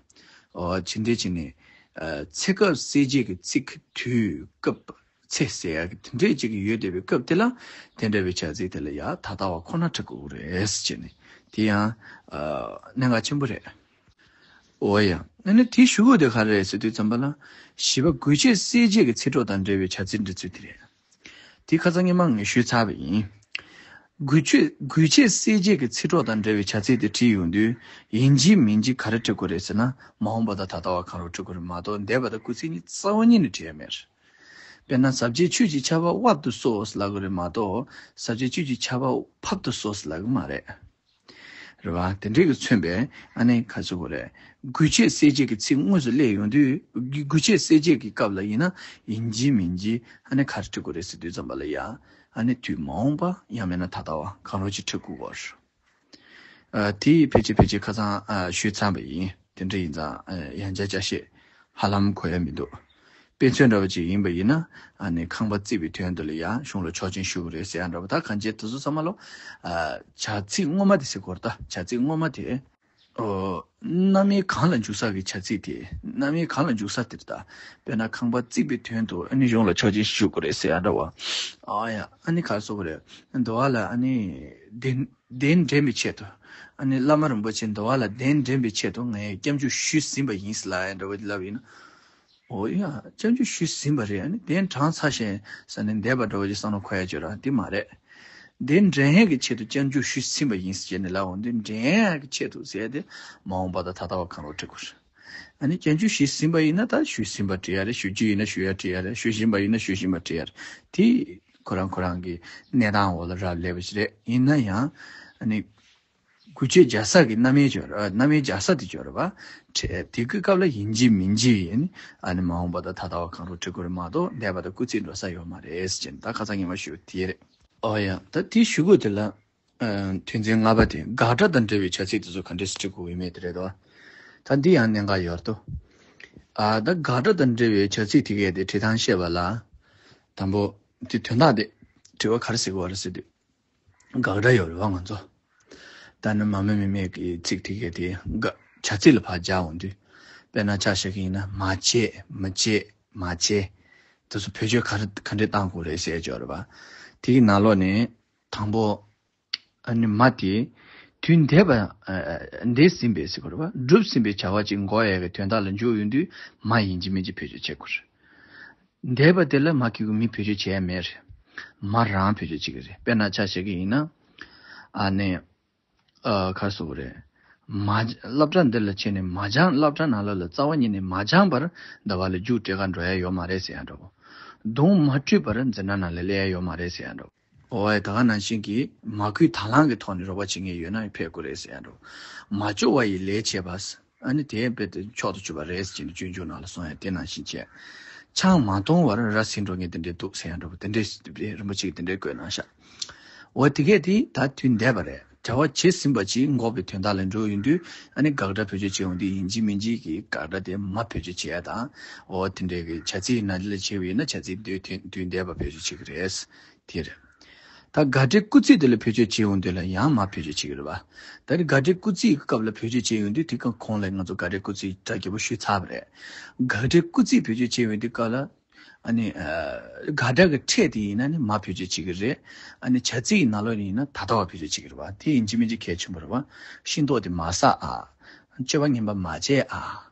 འོ་ཇི་འདྲས་བྱས་ནས། ཨ་ཚེ་སྐབས་གསལ་བྱེད་ཀྱི་ཚིག་དུས་སྐབས་ཚེ་ཟེར་ཡ་གི་དེ་འདྲས་ཅིག་ཡོད་བསྡད་པའི་སྐབས་དེ་ལ། དེ་འདྲ་བའི་བྱ་ཚིག་དེ་ལ་ཡ་ད་ལྟ་བ་ཁོ་ན་བྲི་དགོས་རེད་ཟེར་ནས། དེ་ཡང་ཨ་གནད་འགག་ཆེན་པོ་རེད། འོ་ཡ། ཨ་ནི་དེའི་གཞུག་གུ་དེ་ག་རེ་རེད་ཟེར་དུས་ཙམ་པ་ལ། བཞི་པ། དགོས་ཆེད་གསལ་བྱེད་ཀྱི་ཚིག་གྲོགས་དང་འབྲེལ་བའི་བྱ་ཚིག་འབྲི་ཚུལ་དེ་རེད། དེ་ཁ་སང་ཉི་མ་ངས་ཞུས་ཚར་བ་ཡིན། དགོས་ཆེད་དགོས་ཆེད་གསལ་བྱེད་ཀྱི་ཚིག་གྲོགས་དང་འབྲེལ་བའི་བྱ་ཚིག་དེ་བྲིས་ཡོང་དུས། ཡིན་གཅིག་མིན་གཅིག་ག་རེ་འབྲི་དགོས་རེད་ཟེར་ན། མ་འོངས་པ་དང་ད་ལྟ་བ་གང་རུང་འབྲི་དགོས་རེད་མ་གཏོགས་འདས་པ་དང་སྐུལ་ཚིག་གཉིས་རྩ་བ་ཉིད་ནས་བྲིས་ཡ་མེད། དཔེར་ན་ཟབ་ཆོས་ཆོས་ཀྱི་ཆར་པ་དབབ་ཏུ་གསོལ་ལབ་དགོས་རེད་མ་གཏོགས། ཟབ་ཆོས་ཆོས་ཀྱི་ཆར་པ་ཕབ་ཏུ་གསོལ་ལབ་གི་མ་རེད། རེད་བ། དེ་འདྲས་ཀྱི་མཚོན་པའི་ཨ་ནི་ག་ཟེར་དགོས་རེད། དགོས་ཆེད་གསལ་བྱེད་ཀྱི་ཚིག་དངོས་སུ་སླེབས་ཡོང་དུས། དགོས་ཆེད་གསལ་བྱེད་ཀྱི་སྐབས་ལ་ཡིན་ན་ཡིན་གཅིག་མིན་གཅིག་ཨ་ནི་ག་རེ་འབྲི་དགོས་རེད་ཟེར་དུས་ཙམ་པ་ལ་ཡ། ཨ་ནི་དུས་མ་འོངས་པ་ཡང་མིན་ན་ད་ལྟ་བ་གང་རུང་ཅིག་འབྲི་དགོས་པ་རེད། ཨ་དེ་ཕལ་ཆེར་ཕལ་ཆེར་ཁ་སང་ཨ་ཞུས་ཚར་བ་ཡིན། དེ་འདྲ་ཡིན་ཙང་ཨ་ཡང་བསྐྱར་ཆ་བཤད་ཧ་ལམ་གོ་ཡ་མི་འདུག་དཔེ་མཚོན་འདྲ་བ་ཅིག་ཡིན་པ་ཡིན་ན། ཨ་ནི་ཁང་པ་བརྩིགས་པའི་དོན་དུ་ལ་ཡང་གཞུང་ལ་ཆོག་མཆན་ཞུ་དགོས་རེད་ཟེར་ཡ་འདྲ་བ། ད་གང་ཅི་དེ་ཚོ་ཚང་མ་ལོ། ཨ་བྱ་ཚིག་སྔོན་མ་དེ་ཟེར་དགོས་རེད་ད། བྱ་ཚིག་སྔོན་མ་དེ། ཨོ། རྣམ་དབྱེ་གང་ལ་འཇུག་ས་གི་བྱ་ཚིག་དེ། རྣམ་དབྱེ་གང་ལ་འཇུག་ས་དེ་རེད་ད། དཔེར་ན་ཁང་པ་བརྩིགས་པའི་དོན་དུ་ཨ་ནི་གཞུང་ལ་ཆོག་མཆན་ཞུ་དགོས་རེད་ཟེར་ཡ་འདྲ་བ། ཨ་ཡ། ཨ་ནི་ག་རེ་ཟེར་དགོས་རེད། འདི་བ་ལ་ཨ་ནི་གདན་གདན་འདྲེན་པའི་ཆེད་དུ། ཨ་ནི་བླ་མ་རིན་པོ་ཆེ་འདི་བ་ལ་གདན་འདྲེན་པའི་ཆེད་དུ་ངས་སྐྱབས་འཇུག་ཞུས་ཟིན་པ་ཡིན་ཟེར་ལབ་ཡ་འདྲ་བ་ལབ་ཡིན་ན། འོ་ཡ། སྐྱབས་འཇུག་ཞུས་ཟིན་པ་རེད། ཨ་ནི་གདན་དྲངས་ཚར་ཞིང་ཟེར་ནས་འདས་པ་འདྲ་བོ་ཞིག་བསམ་བློ་འཁོར་ཡ་ཅིག་ཡོད་ར། དེ་མ་རེད། གདན་འདྲེན་ཡས་ཀྱི་ཆེད་དུ་སྐྱབས་འཇུག་ཞུས་ཟིན་པ་ཡིན་ཟེར་ནས་ལབ་འོང་དུས། འདྲེན་ཡས་ཀྱི་ཆེད་དུ་ཟེར་ཏེ་མ་འོངས་པ་དང་ད་ལྟ་བ་གང་རུང་འབྲི་དགོས་རེད། ཨ་ནི་སྐྱབས་འཇུག་ཞུས་ཟིན་པ་ཡིན་ན་ད་ཞུས་ཟིན་པ་འབྲི་ཡ་རེད། ཞུ་རྒྱུ་ཡིན་ན་ཞུ་ཡ་འབྲི་ཡ་རེད། ཞུ་བཞིན་པ་ཡིན་ན་ཞུ་བཞིན་པ་འབྲི་ཡ་རེད། དེ་ ཁོ་རང་ཁོ་རང་གི་གནས་སྟངས་འོག་ལ་རག་ལས་པ་ཞིག་རེད། ཡིན་ན་ཡང་ཨ་ནི་དགུ་བཅད་བརྒྱ་རྩ་གི་རྣམ་དབྱེ་སྦྱོར་རྣམ་དབྱེ་བརྒྱ་རྩ་དེ་སྦྱོར་བ་དེ་གི་སྐབས་ལ་ཡིན་གཅིག་མིན་གཅིག་ཡིན་ཨ་ནི་མ་འོངས་པ་དང་ད་ལྟ་བ་གང་རུང་འབྲི་དགོས་རེད་མ་གཏོགས་འདས་པ་དང་སྐུལ་ཚིག་འགྲོ་ས་ཡོད་མ་རེད་ཟེར་ནས་ད་ཁ་སང་ཉི་མ་ཞུས་པ་དེ་རེད། ཨོ་ཡ། ད་དེའི་གཞུག་གུ་དེ་ལ། ཨ། དོན་ཚན་ལྔ་པ་དེ་དགག་སྒྲ་དང་འབྲེལ་བའི་བྱ་ཚིག་དེ་ཚོ་ག་འདྲས་སེ་འབྲི་དགོས་ཡོད་མེད་དེ་རེད་དོ། ད་འདི་ཡང་གནད་འགག་ཡོད་དོ། ཨ། ད་དགག་སྒྲ་དང་འབྲེལ་བའི་བྱ་ཚིག་དེ་གས་དེ་འབྲི་སྟངས་བཤད་པ་ལ། དང་པོ། དེ་དོན་དག་དེ། དྲི་བ་ག་རེ་ཟེར་དགོས་རེད་ཟེར་དུས། དགག་སྒྲ་ཡོད་རེད་བ་ང་ཚོ། ད་ནི་མ་མི་མི་མེད་ཀྱི་ཚིག་དེ་གས་དེ་དགག་བྱ་ཚིག་ལ་ཕར་སྦྱར་འོང་དུས། དཔེར་ན་ཆ་བཞག་གི་ཡིན་ན་མ་བྱེད་མི་བྱེད་མ་བྱེད། དེ་ཚོ་བེད་སྤྱོད་ག་རེ་ག་འདྲས་བཏང་དགོས་རེད་ཟེར་ཡ་ཅིག་ཡོད་རེད་བ། དེ་གི་ནང་ལོགས་ནས། དང་པོ། ཨ་ནི་མ་དེ། དུས་འདས་པ། ཨ། འདས་ཟིན་པའི་ཟེར་དགོས་རེད་བ། གྲུབ་ཟིན་པའི་བྱ་བ་ཅིག་འགོག་ཡས་ཀྱི་དོན་དག་ལ་འཇུག་ཡོང་དུས་མ་ཡིན་གཅིག་མིན་གཅིག་བེད་སྤྱོད་བྱེད་དགོས་རེད། འདས་པ་དེ་ལ་མ་གི་གུ་མི་བེད་སྤྱོད་བྱས་མེད་རེད། མ་རང་བེད་སྤྱོད་བྱེད་ཀྱི་རེད། དཔེར་ན་ཆ་བཞག་གི་ཡིན་ན། ཨ་ནི། ཨ། ག་རེ་ཟེར་དགོས་རེད། མ། སློབ་གྲྭ་འདི་ལ་ཕྱིན་ནས་མ་སྦྱངས། སློབ་གྲྭ་ནང་ལོགས་ལ་རྩ་བ་ཉིད་ནས་མ་སྦྱངས་པར་ཟླ་བ་ལ་རྒྱུགས་སྤྲད་ག་འགྲོ་ཡ་ཡོད་མ་རེད་ཟེར་ཡ་འདྲ་བོ། གདོང་མ་བཀྲུས་པར་འཛིན་གྲྭ་ནང་ལ་སླེབས་ཡ་ཡོད་མ་རེད་ཟེར་ཡ་འདྲ་བོ། འོ་ཡ། ད་ག་ནང་བཞིན་གྱི་མ་བསྐུལ་དང་བླངས་ཀྱི་ཐོག་ནས་རོགས་པ་བྱེད་མཁན་ཡོད་ན་ཕེབས་དགོས་རེད་ཟེར་ཡ་འདྲ་བོ། མ་ལྕོགས་པ་ཡི་ལས་བྱེད་པ། ཨ་ནི་དེ་རྦད་དེ་མཆོག་ཏུ་གྱུར་པ་རེད་ཟེར་གྱི་འདུག་སྤྱོད་འཇུག་ནང་ལ་གསུངས་ཡ་དེ་ནང་བཞིན་བྱས། ཆང་མ་འཐུང་བར་ར་ཟིན་འགྲོ་མཁན་དེ་འདྲས་འདུག་ཟེར་ཡ་འདྲ་བོ་དེ་འདྲས་རིན་པོ་ཆེས་དེ་འདྲས་བཀོད་གནང་ཤག་འོ་དེ་གས་དེ་ད་དུས་འདས་པ་རེད། བྱ་བ་བྱེད་ཟིན་པ་ཅིག་འགོག་པའི་དོན་དག་ལ་འགྲོ་ཡོང་དུས་ཨ་ནི་དགག་སྒྲ་བེད་སྤྱོད་བྱེད་ཡོང་དུས་ཡིན་གཅིག་མིན་གཅིག་གི་དགག་སྒྲ་དེ་མ་བེད་སྤྱོད་བྱེད་ཡ་དང་། འོ་དེ་འདྲས་ཀྱི་བྱ་ཚིག་ཡིན་ན་དེ་ལ་བྱེད་པ་ཡིན་ན་བྱ་ཚིག་དུས་དུས་འདས་པ་བེད་སྤྱོད་བྱེད་ཀྱི་རེད། དེ་རེད། ད་དགག་སྒྲའི་སྐུལ་ཚིག་དེ་ལ་བེད་སྤྱོད་བྱེད་ཡོང་དུས་ལ་ཡང་མ་བེད་སྤྱོད་བྱེད་ཀྱི་རེད་བ། ད་ནི་དགག་སྒྲའི་སྐུལ་ཚིག་གི་སྐབས་ལ་བེད་སྤྱོད་བྱེད་ཡོང་དུས་དེ་ག་གོང་ལ་ང་ཚོ་དགག་སྒྲའི་སྐུལ་ཚིག་སྒྲ་བརྒྱད་པོ་ཞུས་ཚར་བ་རེད། དགག་སྒྲའི་སྐུལ་ཚིག་བེད་སྤྱོད་བྱེད་ཡོང་དུས་སྐབས་ལ། ཨ་ནི། ཨ། དགག་སྒྲ་གི་ཕྲད་དེ་ཡིན་ན་ནི་མ་བེད་སྤྱོད་བྱེད་ཀྱི་རེད། ཨ་ནི་བྱ་ཚིག་གི་ནང་ལོགས་ནས་ཡིན་ན་ད་ལྟ་བ་བེད་སྤྱོད་བྱེད་ཀྱི་རེད་བ། དེ་ཡིན་གཅིག་མིན་གཅིག་གལ་ཆེན་པོ་རེད་བ། ཤིང་ཏོག་དེ་མ་ཟ་ཨ། སྤྱོད་པ་ངན་པ་མ་བྱེད་ཨ།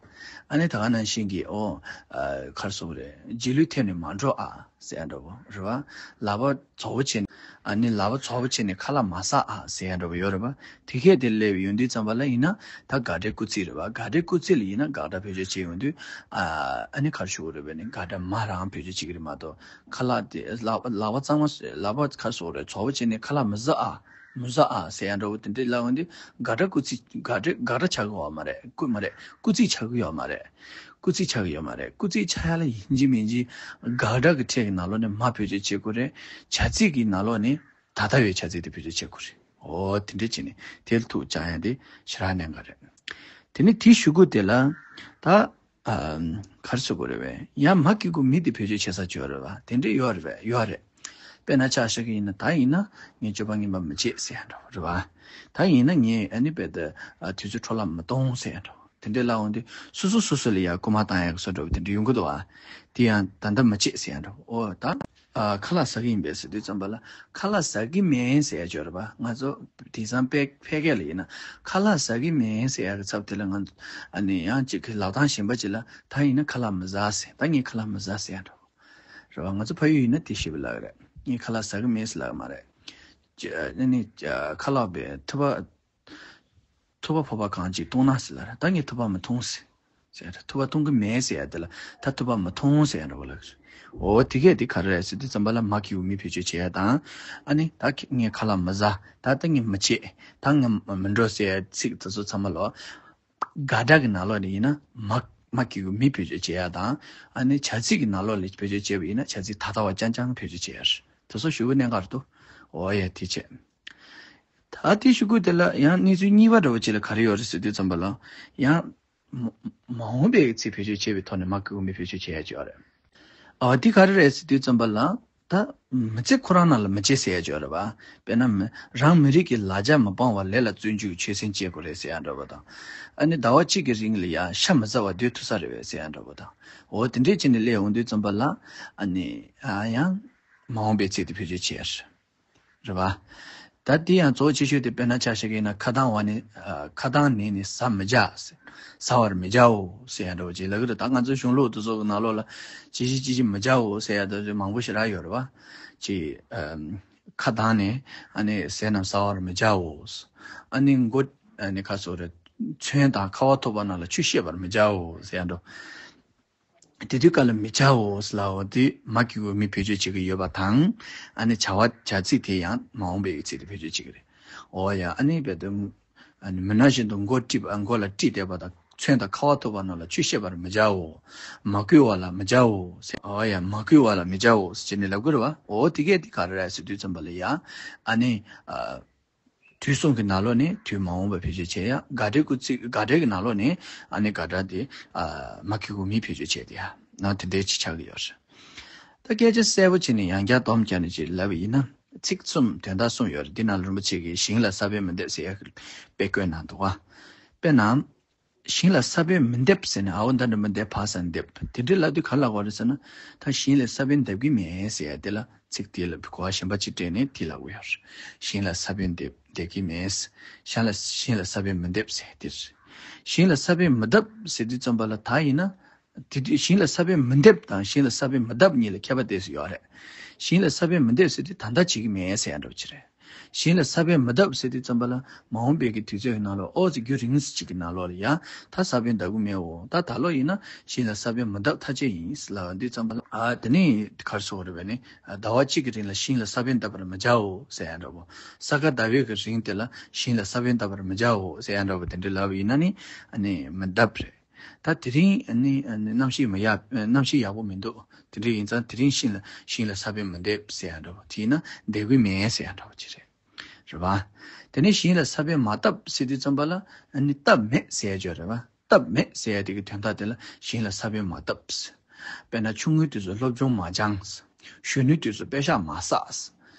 ཨ་ནི་ད་ག་ནང་བཞིན་གྱི་ཨོ། ཨ། ག་རེ་ཟེར་དགོས་རེད། རྗེས་ལུས་ཐེབས་ནས་མ་འགྲོ་ཨ། ཟེར་ཡ་འདྲ་བོ་རེད་བ། ལག་པ་རྫོགས་པོ་བྱས་ནས། ཨ་ནི་ལག་པ་རྫོགས་པོ་བྱས་ནས་ཁ་ལག་མ་ཟ་ཨ་ཟེར་ཡ་འདྲ་བོ་ཡོད་རེད་བ། དེ་གས་དེ་སླེབས་ཡོང་དུས་ཙམ་པ་ལ་ཡིན་ན་ད་དགག་སྒྲའི་སྐུལ་ཚིག་རེད་བ། དགག་སྒྲའི་སྐུལ་ཚིག་ལ་ཡིན་ན་དགག་སྒྲ་བེད་སྤྱོད་བྱེད་ཡོང་དུས། ཨ། ཨ་ནི་ག་རེ་ཞུ་དགོས་རེད་བས་ནི་དགག་སྒྲ་མ་རང་བེད་སྤྱོད་བྱེད་ཀྱི་རེད་མ་གཏོགས་ཁ་ལག་དེ་ལག་པ་ལག་པ་གཙང་མ་ལག་པ་ག་རེ་ཟེར་དགོས་རེད། རྫོགས་པོ་བྱས་ནས་ཁ་ལག་མི་ཟ་ཨ། མི་ཟ་ཨ་ཟེར་ཡ་འདྲ་བོ་དེ་འདྲས་ལབ་ཡོང་དུས་དགག་སྒྲ་སྐུལ་ཚིག་དགག་སྒྲ་དགག་སྒྲ་ཆགས་ཀྱི་ཡོད་མ་རེད། སྐུལ་མ་རེད། སྐུལ་ཚིག་ཆགས་ཀྱི་ཡོད་མ་རེད། སྐུལ་ཚིག་ཆགས་ཀྱི་ཡོད་མ་རེད། སྐུལ་ཚིག་ཆགས་ཡ་ལ་ཡིན་གཅིག་མིན་གཅིག་དགག་སྒྲ་གི་ཕྲད་ཀྱི་ནང་ལོགས་ནས་མ་བེད་སྤྱོད་བྱེད་དགོས་རེད། བྱ་ཚིག་གི་ནང་ལོགས་ནས་ད་ལྟ་བའི་བྱ་ཚིག་དེ་བེད་སྤྱོད་བྱེད་དགོས་རེད། འོ་དེ་འདྲས་བྱས་ནས་དེ་ལ་ཐུག་བཅང་ཡ་དེ་ཞེ་དྲག་གནད་འགག་རེད། དེ་ནས་དེའི་གཞུག་གུ་དེ་ལ་ད། ཨ། ག་རེ་ཟེར་དགོས་རེད་བས། ཡང་མ་གི་གུ་མི་དེ་བེད་སྤྱོད་བྱེད་ས་ཅིག་ཡོད་རེད་བ། དེ་འདྲས་ཡོད་རེད་བས། ཡོད་རེད། དཔེར་ན་ཆ་བཞག་གི་ཡིན་ན་ད་ཡིན་ན་ངས་སྤྱོད་པ་ངན་པ་མི་བྱེད་ཟེར་ཡ་འདྲ་བོ་རེད་བ། ད་ཡིན་ན་ངས་ཨ་ནི་རྦད་དེ། ཨ། དུས་ཚོད་འཕྲོ་བརླག་མི་གཏོང་ཟེར་ཡ་འདྲ་བོ། དེ་འདྲས་ལབ་འོང་དུས་སོ་སོ་སོ་སོ་ལ་ཡ་སྐུལ་མ་བཏང་ཡ་གི་བཟོ་འདྲ་བོ་དེ་འདྲས་ཡོང་གི་འདུག་བ། དེ་ཡང་ད་ལྟ་མི་བྱེད་ཟེར་ཡ་འདྲ་བོ། ཨོ་ད། ཨ། ཁ་ལག་ཟ་གི་ཡིན་པས་ཟེར་དུས་ཙམ་པ་ལ་ཁ་ལག་ཟ་གི་མིན་ཟེར་ཡ་ཅིག་ཡོད་རེད་བ། ང་ཚོ་དེང་སང་ཕལ་ཕལ་སྐད་ལ་ཡིན་ན་ཁ་ལག་ཟ་གི་མིན་ཟེར་ཡ་གི་ཚབ་དེ་ལ་ང་ཚོ་ཨ་ནི་ཡང་གཅིག་གི་ལབ་སྟངས་གཞན་པ་ཅིག་ལ་ད་ཡིན་ན་ཁ་ལག་མི་ཟ་ཟེར། ད་ངས་ཁ་ལག་མི་ཟ་ཟེར་ཡ་འདྲ་བོ་རེད་བ། ང་ཚོ་ཕ་ཡུལ་ཡིན་ན་དེ་ཞེས་པ་ལབ་ཀྱི་རེད། ངས་ཁ་ལག་ཟ་གི་མིན་ཟེར་ལབ་ཀྱི་མ་རེད། ཨ་ནི་ཁ་ལག་པས་ཐུ་བ། ཐུ་བ་ཕོར་པ་གང་ཅིག་བཏུང་ན་ཟེར་ལབ་རེད། ད་ངས་ཐུ་བ་མི་འཐུང་ཟེར། ཟེར་རེད། ཐུ་བ་འཐུང་གི་མེད་ཟེར་ཡ་དེ་ལ་ད་ཐུ་བ་མི་འཐུང་ཟེར་ཡ་འདྲ་བོ་ལབ་ཀྱི་རེད། འོ་དེ་གས་དེ་ག་རེ་རེད་ཟེར་དུས་ཙམ་པ་ལ་མ་གི་གུ་མི་བེད་སྤྱོད་བྱེད་ཡ་དང་། ཨ་ནི་ད་ཁྱེད་ངས་ཁ་ལག་མི་ཟ། ད་ལྟ་ངས་མི་བྱེད། ད་ངས་མི་འགྲོ་ཟེར་ཡ་ཚིག་དེ་ཚོ་ཚང་མ་ལ། དགག་སྒྲ་གི་ནང་ལོགས་ནས་ཡིན་ན་མ་མ་གི་གུ་མི་བེད་སྤྱོད་བྱེད་ཡ་དང་། ཨ་ནི་བྱ་ཚིག་གི་ནང་ལོགས་ལ་བེད་སྤྱོད་བྱས་པ་ཡིན་ན་བྱ་ཚིག་ད་ལྟ་བ་རྐྱང་རྐྱང་བེད་སྤྱོད་བྱེད་ཡ་རེད། དེ་ཚོ་ཞེ་པོ་གནད་འགག་རེད་འདུག་འོ་ཡ་དེ་བྱས། ད་དེའི་གཞུག་གུ་དེ་ལ་ཡང་གནས་ཚུལ་གཉིས་པ་འདྲ་བོ་ཅིག་ལ་ག་རེ་ཡོད་རེད་ཟེར་དུས་ཙམ་པ་ལ། ཡང་མ་མ་འོངས་པའི་ཚིག་བེད་སྤྱོད་བྱས་པའི་ཐོག་ནས་མ་གི་གུ་མི་བེད་སྤྱོད་བྱེད་ཡ་ཅིག་ཡོད་རེད། ཨ། འདི་ག་རེ་རེད་ཟེར་དུས་ཙམ་པ་ལ། ད་མི་ཚེ་ཁོ་རང་ནང་ལ་མི་བྱེད་ཟེར་ཡ་ཅིག་ཡོད་རེད་བ། དཔེར་ན་མི་རང་མི་རིགས་ཀྱི་ལ་རྒྱ་མི་སྤང་བར་ལས་ལ་བརྩོན་འགྲུས་ཆོད་སེམས་བྱེད་དགོས་རེད་ཟེར་ཡ་འདྲ་བོ་དང་། ཨ་ནི་ཟླ་བ་གཅིག་གི་རིང་ལ་ཡང་ཤ་མི་ཟ་བར་སྡོད་ཐུབ་ས་རེད་བས་ཟེར་ཡ་འདྲ་བོ་དང་། འོ་དེ་འདྲས་བྱས་ནས་སླེབས་འོང་དུས་ཙམ་པ་ལ། ཨ་ནི། ཨ། ཡང་མ་འོངས་པའི་ཚིག་དེ་བེད་སྤྱོད་བྱེད་ཡ་རེད། རེད་བ། ད་དེ་ཡང་གཙོ་ཆེ་ཤོས་དེ་དཔེར་ན་ཆ་བཞག་གི་ཡིན་ན་ཁ་གདངས་བ་ནི། ཨ། ཁ་གདངས་ནི་ནི་ཟ་མི་བྱ། ཟ་བར་མི་བྱའོ་ཟེར་ཡ་འདྲ་བོ་ཅིག་ལབ་ཀྱི་རེད། ད་ང་ཚོའི་གཞུང་ལུགས་དེ་ཚོ་གི་ནང་ལོགས་ལ་ཅི་ཞིག་ཅི་ཞིག་མི་བྱའོ་ཟེར་ཡ་དེ་ཚོ་མང་པོ་ཞེ་དྲག་ཡོད་རེད་བ། ཅིག་ཨམ། ཁ་གདངས་ནས་ཨ་ནི་ཟས་རྣམས་ཟ་བར་མི་བྱའོ། ཨ་ནི་མགོ་ཨ་ནི་ཁ་སོ་རེ་ཚོན་དང་ཁ་བ་ཐུག་པ་རྣམས་ལ་ཆུ་བཤད་པར་མི་བྱའོ་ཟེར་ཡ་འདྲ། དེ་དུས་སྐབས་ལ་མི་བྱའོ་ལབ་པ་དེ་མ་གི་གུ་མི་བེད་སྤྱོད་བྱེད་ཀྱི་ཡོད་པ་དང་། ཨ་ནི་བྱ་བ་བྱ་ཚིག་དེ་ཡང་མ་འོངས་པའི་ཡོད་ཚིག་དེ་བེད་སྤྱོད་བྱེད་ཀྱི་རེད། འོ་ཡ། ཨ་ནི་བེད་དུ། ཨ་ནི་མི་སྣང་བཞིན་དུ་མགོ་དཀྲིས་པ། མགོ་ལ་དཀྲིས་བསྡད་པ་དང་། ཚོན་དང་ཁ་བ་ཐུག་པ་རྣམས་ལ་ཆུ་བཤལ་བར་མི་བྱའོ། མ་བསྐུལ་བ་ལ་མི་བྱའོ་ཟེར། འོ་ཡ། མ་བསྐུལ་བ་ལ་མི་བྱའོ་ཟེར་ནས་ལབ་དགོས་རེད་བ། འོ་དེ་གས་དེ་ག་རེ་རེད་ཟེར་དུས་ཙམ་པ་ལ་ཡ། ཨ་ནི། ཨ། དུས་གསུམ་གྱི་ནང་ལོགས་ནས་དུས་མ་འོངས་པ་བེད་སྤྱོད་བྱས་ཡ། དགག་སྒྲའི་སྐུལ་ཚིག། དགག་སྒྲའི་གི་ནང་ལོགས་ནས་ཨ་ནི་དགག་སྒྲ་དེ། ཨ། མ་གི་གུ་མི་བེད་སྤྱོད་བྱས་ཏེ་ཡ། ན་དེ་འདྲའི་ཅིག་ཆགས་ཀྱི་ཡོད་རེད། ད་སྐད་ཆ་གསལ་པོ་བྱས་ནས་ཡང་བསྐྱར་སྡོམ་བརྒྱབ་ནས་ཅིག་ལབ་པ་ཡིན་ན། ཚིག་གསུམ་དོན་དག་གསུམ་ཡོད་རེད། འདི་ནང་ལ་རིན་པོ་ཆེ་གིས་ཞིང་ལ་ས་བོན་མི་འདེབས་ཟེར་ཡ་གི་དཔེ་བཀོད་གནང་འདུག་བ། དཔེར་ན། ཞིང་ལ་ས་བོན་མི་འདེབས་ཟེར་ནས། འ་འོག་མདའ་འགྲེང་བུ་འདེབས། བ་ས་འདེབས། དེ་འདྲའི་ལབ་དུས་ག་རེ་ལབ་དགོས་རེད་ཟེར་ན། ད་ཞིང་ལ་ས་བོན་འདེབས་ཀྱི་མེད་ཟེར་ཡ་དེ་ལ་ཚིག་དེ་ལ་གོ་བ་གཞན་པ་ཅིག་སྤྲད་ནས་དེ་ལབ་དགོས་ཡོད་རེད། ཞིང་ལ་ས་བོན་འདེབས། འདེབས་ཀྱི་མེད། ཞིང་ལ། ཞིང་ལ་ས་བོན་མི་འདེབས་ཟེར་དེ་རེད། ཞིང་ལ་ས་བོན་མི་བཏབ་ཟེར་དུས་ཙམ་པ་ལ་ད་ཡིན་ན། དེ་དུས་ཞིང་ལ་ས་བོན་མི་འདེབས་དང་ཞིང་ལ་ས་བོན་མི་བཏབ་གཉིས་ལ་ཁྱད་པར་ཏོག་ཙམ་ཡོད་རེད། ཞིང་ལ་ས་བོན་མི་འདེབས་ཟེར་དུས་ད་ལྟ་བྱེད་ཀྱི་མེད་ཟེར་ཡ་འདྲ་པོ་ཅིག་རེད། ཞིང་ལ་ས་བོན་མི་བཏབ་ཟེར་དུས་ཙམ་པ་ལ་མ་འོངས་པའི་གི་དུས་ཚོད་ཀྱི་ནང་ལོགས། ཨོ་ཙི་རྒྱུན་རིང་ཙམ་ཅིག་གི་ནང་ལོགས་ལ་ཡ། ད་ས་བོན་བཏབ་ཀྱི་མེད་འོ། ད་ད་ལོ་ཡིན་ན་ཞིང་ལ་ས་བོན་མི་བཏབ་ཐག་བཅད་ཡིན་ལབ་དུས་ཙམ་པ་ལ། ཨ། དེ་ནས་ག་རེ་ཟེར་དགོས་རེད་པས་ནི། ཟླ་བ་གཅིག་གི་རིང་ལ་ཞིང་ལ་ས་བོན་བཏབ་པར་མི་བྱའོ་ཟེར་ཡ་འདྲ་པོ། ས་ག་ཟླ་བའི་གི་རིང་དེ་ལ་ཞིང་ལ་ས་བོན་བཏབ་པར་མི་བྱའོ་ཟེར་ཡ་འདྲ་པོ་དེ་འདྲ་ལབ་པ་ཡིན་ན་ནི། ཨ་ནི་མི་བཏབ་རེད། ད་དེ་རིང་ཨ་ནི་ཨ་ནི་གནམ་གཤིས་མི་ཡག་གནམ་གཤིས་ཡག་པོ་མི་འདུག་དེ་འདྲ་ཡིན་ཙང་དེ་རིང་ཞིང་ལ་ཞིང་ལ་ས་བོན་མི་འདེབས་ཟེར་ཡ་འདྲ་པོ། དེ་ཡིན་ན་འདེབས་ཀྱི་མེད་ཟེར་ཡ་འདྲ་པོ་ཅིག་རེད། རེད་པ། དེ་ནས་ཞིང་ལ་ས་བོན་མ་བཏབ་ཟེར་དུས་ཙམ་པ་ལ་ཨ་ནི་བཏབ་མེད་ཟེར་ཡ་ཅིག་ཡོད་རེད་པ། བཏབ་མེད་ཟེར་ཡ་དེ་གི་དོན་དག་དེ་ལ་ཞིང་ལ་ས་བོན་མ་བཏབ། དཔེར་ན་ཆུང་ངུའི་དུས་སུ་སློབ་སྦྱོང་མ་སྦྱངས། གཞོན་ནུའི་དུས་སུ་པད་ཤག་མ་བསགས།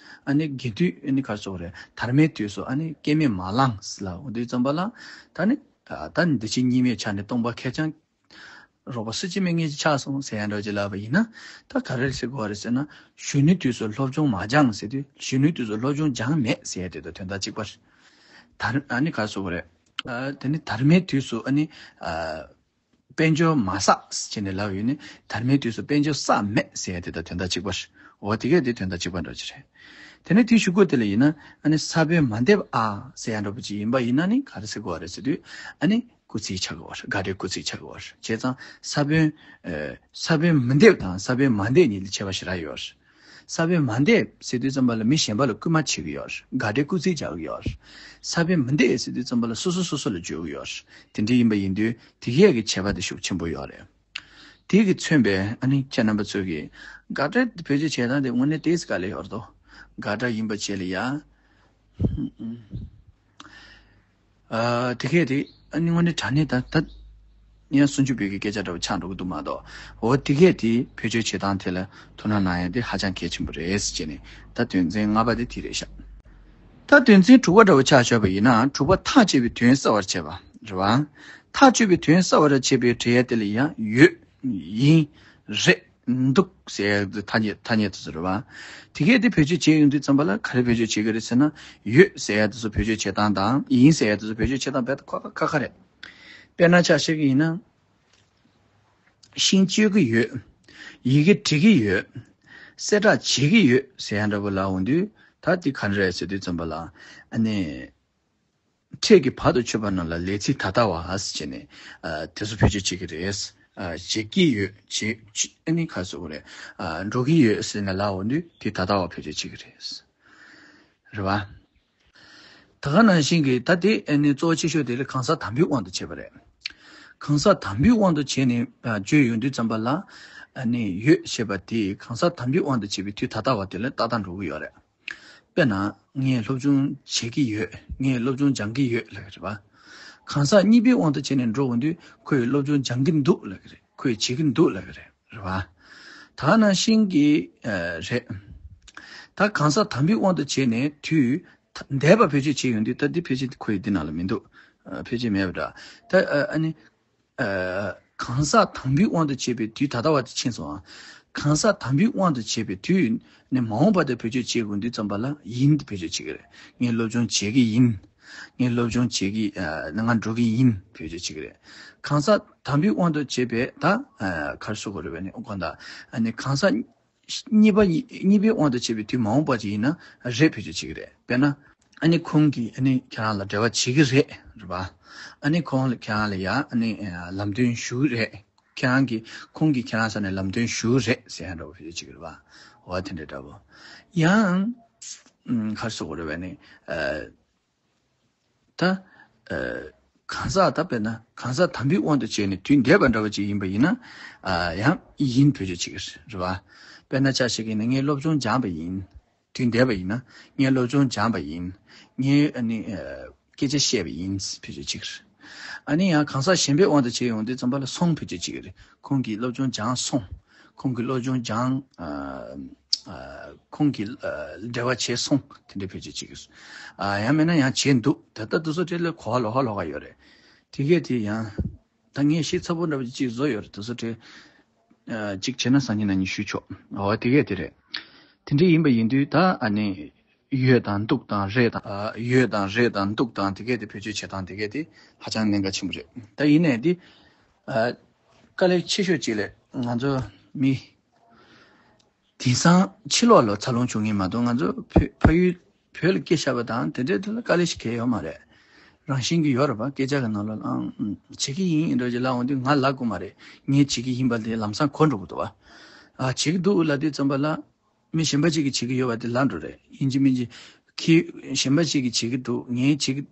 ཨ་ནི་དགེ་འདུན། ཨ་ནི་ག་རེ་ཟེར་དགོས་རེད། དར་མའི་དུས་སུ་ཨ་ནི་སྐྱེ་དམན་མ་བླངས་ལབ་འོ་དུས་ཙམ་པ་ལ། ད་ནི། ད་ནི་འདི་ཕྱི་གཉིས་མེད་ཆ་ནས་སྟོང་པ་ཁེར་རྐྱང་རོགས་པ་སུ་གཅིག་མེད་མཁན་ཅིག་ཆགས་སོང་ཟེར་ཡ་འདྲ་ཅིག་ལབ་པ་ཡིན་ན། ད་ག་རེ་ཟེར་དགོས་རེད་ཟེར་ན། གཞོན་ནུའི་དུས་སུ་སློབ་སྦྱོང་མ་སྦྱངས་ཟེར་དུས་གཞོན་ནུའི་དུས་སུ་སློབ་སྦྱོང་སྦྱངས་མེད་ཟེར་ཡ་དེ་དང་དོན་དག་གཅིག་པ་རེད། ད་ཨ་ནི་ག་རེ་ཟེར་དགོས་རེད། ཨ། དེ་ནི་དར་མའི་དུས་སུ་ཨ་ནི། ཨ། དཔལ་འབྱོར་མ་བསགས་ཟེར་ནས་ལབ་ཡོད་ནི། དར་མའི་དུས་སུ་དཔལ་འབྱོར་བསགས་མེད་ཟེར་ཡ་དེ་དང་དོན་དག་གཅིག་པ་རེད། འོ་དེ་གས་དེ་དོན་དག་གཅིག་པ་འདྲ་ཅིག་རེད། དེ་ནས་དེའི་གཞུག་གུ་དེ་ལ་ཡིན་ན། ཨ་ནི་ས་བོན་མ་འདེབས་ཨ་ཟེར་ཡ་འདྲ་པོ་ཅིག་ཡིན་པ་ཡིན་ན་ནི་ག་རེ་ཟེར་དགོས་རེད་ཟེར་དུས། ཨ་ནི་སྐུལ་ཚིག་ཆགས་ཀྱི་ཡོད་རེད། དགག་སྒྲའི་སྐུལ་ཚིག་ཆགས་ཀྱི་ཡོད་རེད། བྱས་ཙང་ས་བོན། ཨ། ས་བོན་མི་འདེབས་དང་ས་བོན་མ་འདེབས་གཉིས་ལ་ཁྱད་པར་ཞེ་དྲག་ཡོད་རེད། ས་བོན་མ་འདེབས་ཟེར་དུས་ཙམ་པ་ལ་མི་གཞན་པ་ལ་སྐུལ་མ་བྱེད་ཀྱི་ཡོད་རེད། དགག་སྒྲའི་སྐུལ་ཚིག་རྒྱག་གི་ཡོད་རེད། ས་བོན་མི་འདེབས་ཟེར་དུས་ཙམ་པ་ལ་སོ་སོ་སོ་སོ་ལ་བརྗོད་ཀྱི་ཡོད་རེད། དེ་འདྲ་ཡིན་པ་ཡིན་དུས་དེ་གས་ཀྱི་ཁྱད་པར་དེ་ཤུགས་ཆེན་པོ་ཡོད་རེད། དེ་གིས་མཚོན་པའི་ཨ་ནི་ཁྱེད་རྣམ་པ་ཚོས་ཀྱིས་དགག་སྒྲ་བེད་སྤྱོད་བྱེད་སྟངས་དེ་དངོས་གནས་ཏོག་ཙམ་དཀའ་ལས་ཡོད་རེད་དོ། དགག་སྒྲ་ཡིན་པ་བྱས་ལ་ཡ། ཨ། དེ་གས་དེ་ཨ་ནི་དངོས་གནས་དྲང་གནས་ད་ད་ཡང་སུམ་ཅུ་པའི་གི་སྐད་ཆ་འདྲ་པོ་ཆགས་འགྲོ་གི་འདུག་མ་གཏོགས། འོ་དེ་གས་དེ་བེད་སྤྱོད་བྱེད་སྟངས་དེ་ལ་ཐུགས་སྣང་གནང་ཡ་དེ་ཧ་ཅང་གལ་ཆེན་པོ་རེད་ཟེར་བྱས་ནས། ད་དོན་ཚན་ལྔ་པ་དེ་དེ་རེད་ཤག་ད་དོན་ཚན་དྲུག་པ་འདྲ་པོ་ཆ་བཞག་པ་ཡིན་ན། དྲུག་པ་ཐག་བཅད་པའི་དོན་གསལ་བར་བྱེད་པ་རེད་པ། ཐག་གཅོད་པའི་དོན་གསལ་བར་བྱེད་པའི་འབྲེལ་ཡ་དེ་ལ་ཡང་ཡོད། ཡིན། རེད། འདུག་ཟེར་ཡ་ཐ་སྙད་ཐ་སྙད་དེ་ཚོ་རེད་པ། དེ་གས་དེ་བེད་སྤྱོད་བྱེད་ཡོང་དུས་ཙམ་པ་ལ་ག་རེ་བེད་སྤྱོད་བྱེད་ཀྱི་རེད་ཟེར་ན། ཡོད་ཟེར་ཡ་དེ་ཚོ་བེད་སྤྱོད་བྱེད་སྟངས་དང་། ཡིན་ཟེར་ཡ་དེ་ཚོ་བེད་སྤྱོད་བྱེད་སྟངས་རྦད་དེ་ཁ་ཁ་ཁ་ཁ་རེད། དཔེར་ན་ཆ་བཞག་གི་ཡིན་ན། ཤིང་གཅོད་ཀྱི་ཡོད། ཡི་གེ་འབྲི་གི་ཡོད། གསལ་བསྒྲགས་བྱེད་ཀྱི་ཡོད་ཟེར་ཡ་འདྲ་པོ་ལབ་འོང་དུས། ད་འདི་ག་རེ་རེད་ཟེར་དུས་ཙམ་པ་ལ། ཨ་ནི། ཕྲད་ཀྱི་བར་དུ་ཆོད་པ་རྣམས་ལ་ལས་ཚིག་ད་ལྟ་བ་ཟེར་བྱས་ནས། ཨ། དེ་ཚོ་བེད་སྤྱོད་བྱེད་ཀྱི་རེད། ཨ། བྱེད་ཀྱི་ཡོད། བྱེད། བྱེད། ཨ་ནི་ག་རེ་ཟེར་དགོས་རེད། ཨ། འགྲོ་གི་ཡོད་ཟེར་ནས་ལབ་འོང་དུས་དེ་ད་ལྟ་བ་བེད་སྤྱོད་བྱེད་ཀྱི་རེད། རེད་པ། ད་ག་ནང་བཞིན་གྱི་ད་དེ་ཨ་ནི་གཙོ་བོ་ཆེ་ཤོས་དེ་ལ་གང་ཟག་དམ་པའི་དབང་དུ་བྱས་པ་རེད། གང་ཟག་དམ་པའི་དབང་དུ་བྱས་ནས་བརྗོད་ཡོང་དུས་ཙམ་པ་ལ། ཨ་ནི་ཡོད་ཞེས་པ་དེ་གང་ཟག་དམ་པའི་དབང་དུ་བྱས་པའི་དུས་ད་ལྟ་བ་དེ་ལ་ཏག་ཏག་འགྲོ་གི་ཡོད་རེད། དཔེར་ན། ངས་སློབ་སྦྱོང་བྱེད་ཀྱི་ཡོད། ངས་སློབ་སྦྱོང་སྦྱང་གི་ཡོད་ལབ་ཀྱི་རེད་པ། གང་ཟག་གཉིས་པའི་དབང་དུ་བྱས་ནས་འགྲོ་འོང་དུས་ཁོས་སློབ་སྦྱོང་སྦྱང་གི་འདུག་ལབ་ཀྱི་རེད། ཁོས་བྱེད་ཀྱི་འདུག་ལབ་ཀྱི་རེད། རེད་པ། ད་ནང་བཞིན་གྱི་ཨ་རེད། ད་གང་ཟག་དམ་པའི་དབང་དུ་བྱས་ནས་དུས་འདས་པ་བེད་སྤྱོད་བྱེད་ཡོང་དུས། ད་འདི་ཕལ་ཆེར་ཁོ་ཡི་འདི་ནང་ལ་མི་འདུག་ཨ། ཕལ་ཆེར་མེད་པ་འདྲ། ད་ཨ་ནི། ཨ། གང་ཟག་དམ་པའི་དབང་དུ་བྱས་པའི་དུས་ད་ལྟ་བ་དེ་ཕྱིན་སོང་ཨ། གང་ཟག་དམ་པའི་དབང་དུ་བྱས་པའི་དུས་ནི་མ་འོངས་པ་དེ་བེད་སྤྱོད་བྱེད་དགོས་དུས་ཙམ་པ་ལ་ཡིན་དེ་བེད་སྤྱོད་བྱེད་ཀྱི་རེད། ངས་སློབ་སྦྱོང་བྱེད་ཀྱི་ཡིན། ངས་སློབ་སྦྱོང་བྱེད་ཀྱི། ཨ། ང་འགྲོ་གི་ཡིན་བེད་སྤྱོད་བྱེད་ཀྱི་རེད། གང་ཟག་དམ་པའི་དབང་དུ་བྱས་པའི་ད། ཨ། ག་རེ་ཟེར་དགོས་རེད་པས་ནི། དགོངས་དག་ཨ་ནི་གང་ཟག་གཉིས་པ་གཉིས་པའི་དབང་དུ་བྱས་པའི་དུས་མ་འོངས་པ་ཅིག་ཡིན་ན་རེད་བེད་སྤྱོད་བྱེད་ཀྱི་རེད། དཔེར་ན། ཨ་ནི་ཁོང་གིས་ཨ་ནི་ཁྱེད་རང་ལ་འབྲེལ་བ་བྱེད་ཀྱི་རེད། རེད་པ། ཨ་ནི་ཁོང་ལ་ཁྱེད་རང་ལ་ཡ་ཨ་ནི་ལམ་སྟོན་ཞུ་གི་རེད། ཁྱེད་རང་གིས་ཁོང་གིས་ཁྱེད་རང་ས་ནས་ལམ་སྟོན་ཞུ་རེད་ཟེར་ཡ་འདྲ་བོ་ཕལ་ཆེར་བྱེད་ཀྱི་རེད་བ། འོ་དེ་འདྲ་འདྲ་བོ། ཡང་ཨམ། ག་རེ་ཟེར་དགོས་རེད་བས་ནི། ཨ། ད། ཨ། གང་ཟག་ད་དཔེར་ན་གང་ཟག་དམ་པའི་དབང་དུ་བྱས་ནས་དུས་འདས་པ་འདྲ་བ་ཅིག་ཡིན་པ་ཡིན་ན། ཨ། ཡང་ཡིན་བེད་སྤྱོད་བྱེད་ཀྱི་རེད་བ། དཔེར་ན་ཆ་བཞག་གི་ཡིན་ན་ངས་སློབ་སྦྱོང་སྦྱངས་པ་ཡིན། དུས་འདས་པ་ཡིན་ན་ངས་སློབ་སྦྱོང་སྦྱངས་པ་ཡིན། ངས་ཨ་ནི། ཨ། སྐད་ཆ་བཤད་པ་ཡིན་བེད་སྤྱོད་བྱེད་ཀྱི་རེད། ཨ་ནི་ཡང་གང་ཟག་གཞན་པའི་དབང་དུ་བྱས་ཡོང་དུས་ཙམ་པ་ལ་སོང་བེད་སྤྱོད་བྱེད་ཀྱི་རེད། ཁོང་གིས་སློབ་སྦྱོང་སྦྱངས་སོང་། ཁོང་གིས་སློབ་སྦྱོང་སྦྱངས། ཨ། ཨ། ཁོང་གིས། ཨ། འབྲེལ་བ་བྱས་སོང་། དེ་འདྲ་བེད་སྤྱོད་བྱེད་ཀྱི་རེད། ཨ། ཡང་མིན་ན་ཡང་བྱས་འདུག་ད་ལྟ་དེ་ཚོ་གྲས་ལ་གོ་བ་ལོགས་ཀ་ལོགས་ཀ་ཡོད་རེད། དེ་གས་དེ་ཡང་། ད་ངས་ཤེས་ཚ་པོ་འདྲ་པོ་ཅིག་བཟོ་ཡོད་རེད། དེ་ཚོ་གྲས། ཨ། གཅིག་བྱས་ན་སང་ཉིན་གནངས་ཉིན་ཞུས་ཆོག་འོ་དེ་གས་དེ་རེད། དེ་འདྲ་ཡིན་པ་ཡིན་དུས་ད་ཨ་ནི། ཡོད་དང་འདུག་དང་རེད་དང་། ཨ། ཡོད་དང་རེད་དང་འདུག་དང་དེ་གས་དེ་བེད་སྤྱོད་བྱེད་སྟངས་དེ་གས་དེ་ཧ་ཅང་གནད་འགག་ཆེན་པོ་རེད། ད་ཡིན་ནའི་དེ། ཨ། དཀའ་ལས་ཆེ་ཤོས་གཅིག་ལས་ང་ཚོ་མི། དེང་སང་ཕྱི་ལོགས་ལ་འཚར་ལོངས་བྱུང་མཁན་མ་གཏོགས་ང་ཚོ་བོད་ཕ་ཡུལ་བོད་ལ་སྐྱེས་བཞག་པ་དང་དེ་འདྲའི་ཐོག་ལ་དཀའ་ལས་ཤིག་གང་ཡང་ཡོད་མ་རེད། རང་བཞིན་གྱིས་ཡོད་རེད་པ། སྐད་ཆ་གི་ནང་ལོགས་ལ་ཨང་། བྱེད་ཀྱི་ཡིན་འདྲ་ཅིག་ལབ་འོང་དུས་ང་ལབ་དགོས་མ་རེད། ངས་བྱེད་ཀྱི་ཡིན་པ་དེ་ལམ་སང་གོ་འགྲོ་གི་འདུག་བ། ཨ། བྱེད་ཀྱི་འདུག་ལབ་དུས་ཙམ་པ་ལ། མི་གཞན་པ་ཅིག་གིས་བྱེད་ཀྱི་ཡོད་པ་དེ་ལབ་འགྲོ་རེད། ཡིན་གཅིག་མིན་གཅིག་ཁྱི་གཞན་པ་ཅིག་གིས་བྱེད་ཀྱི་འདུག་ངས་བྱེད་ཀྱི།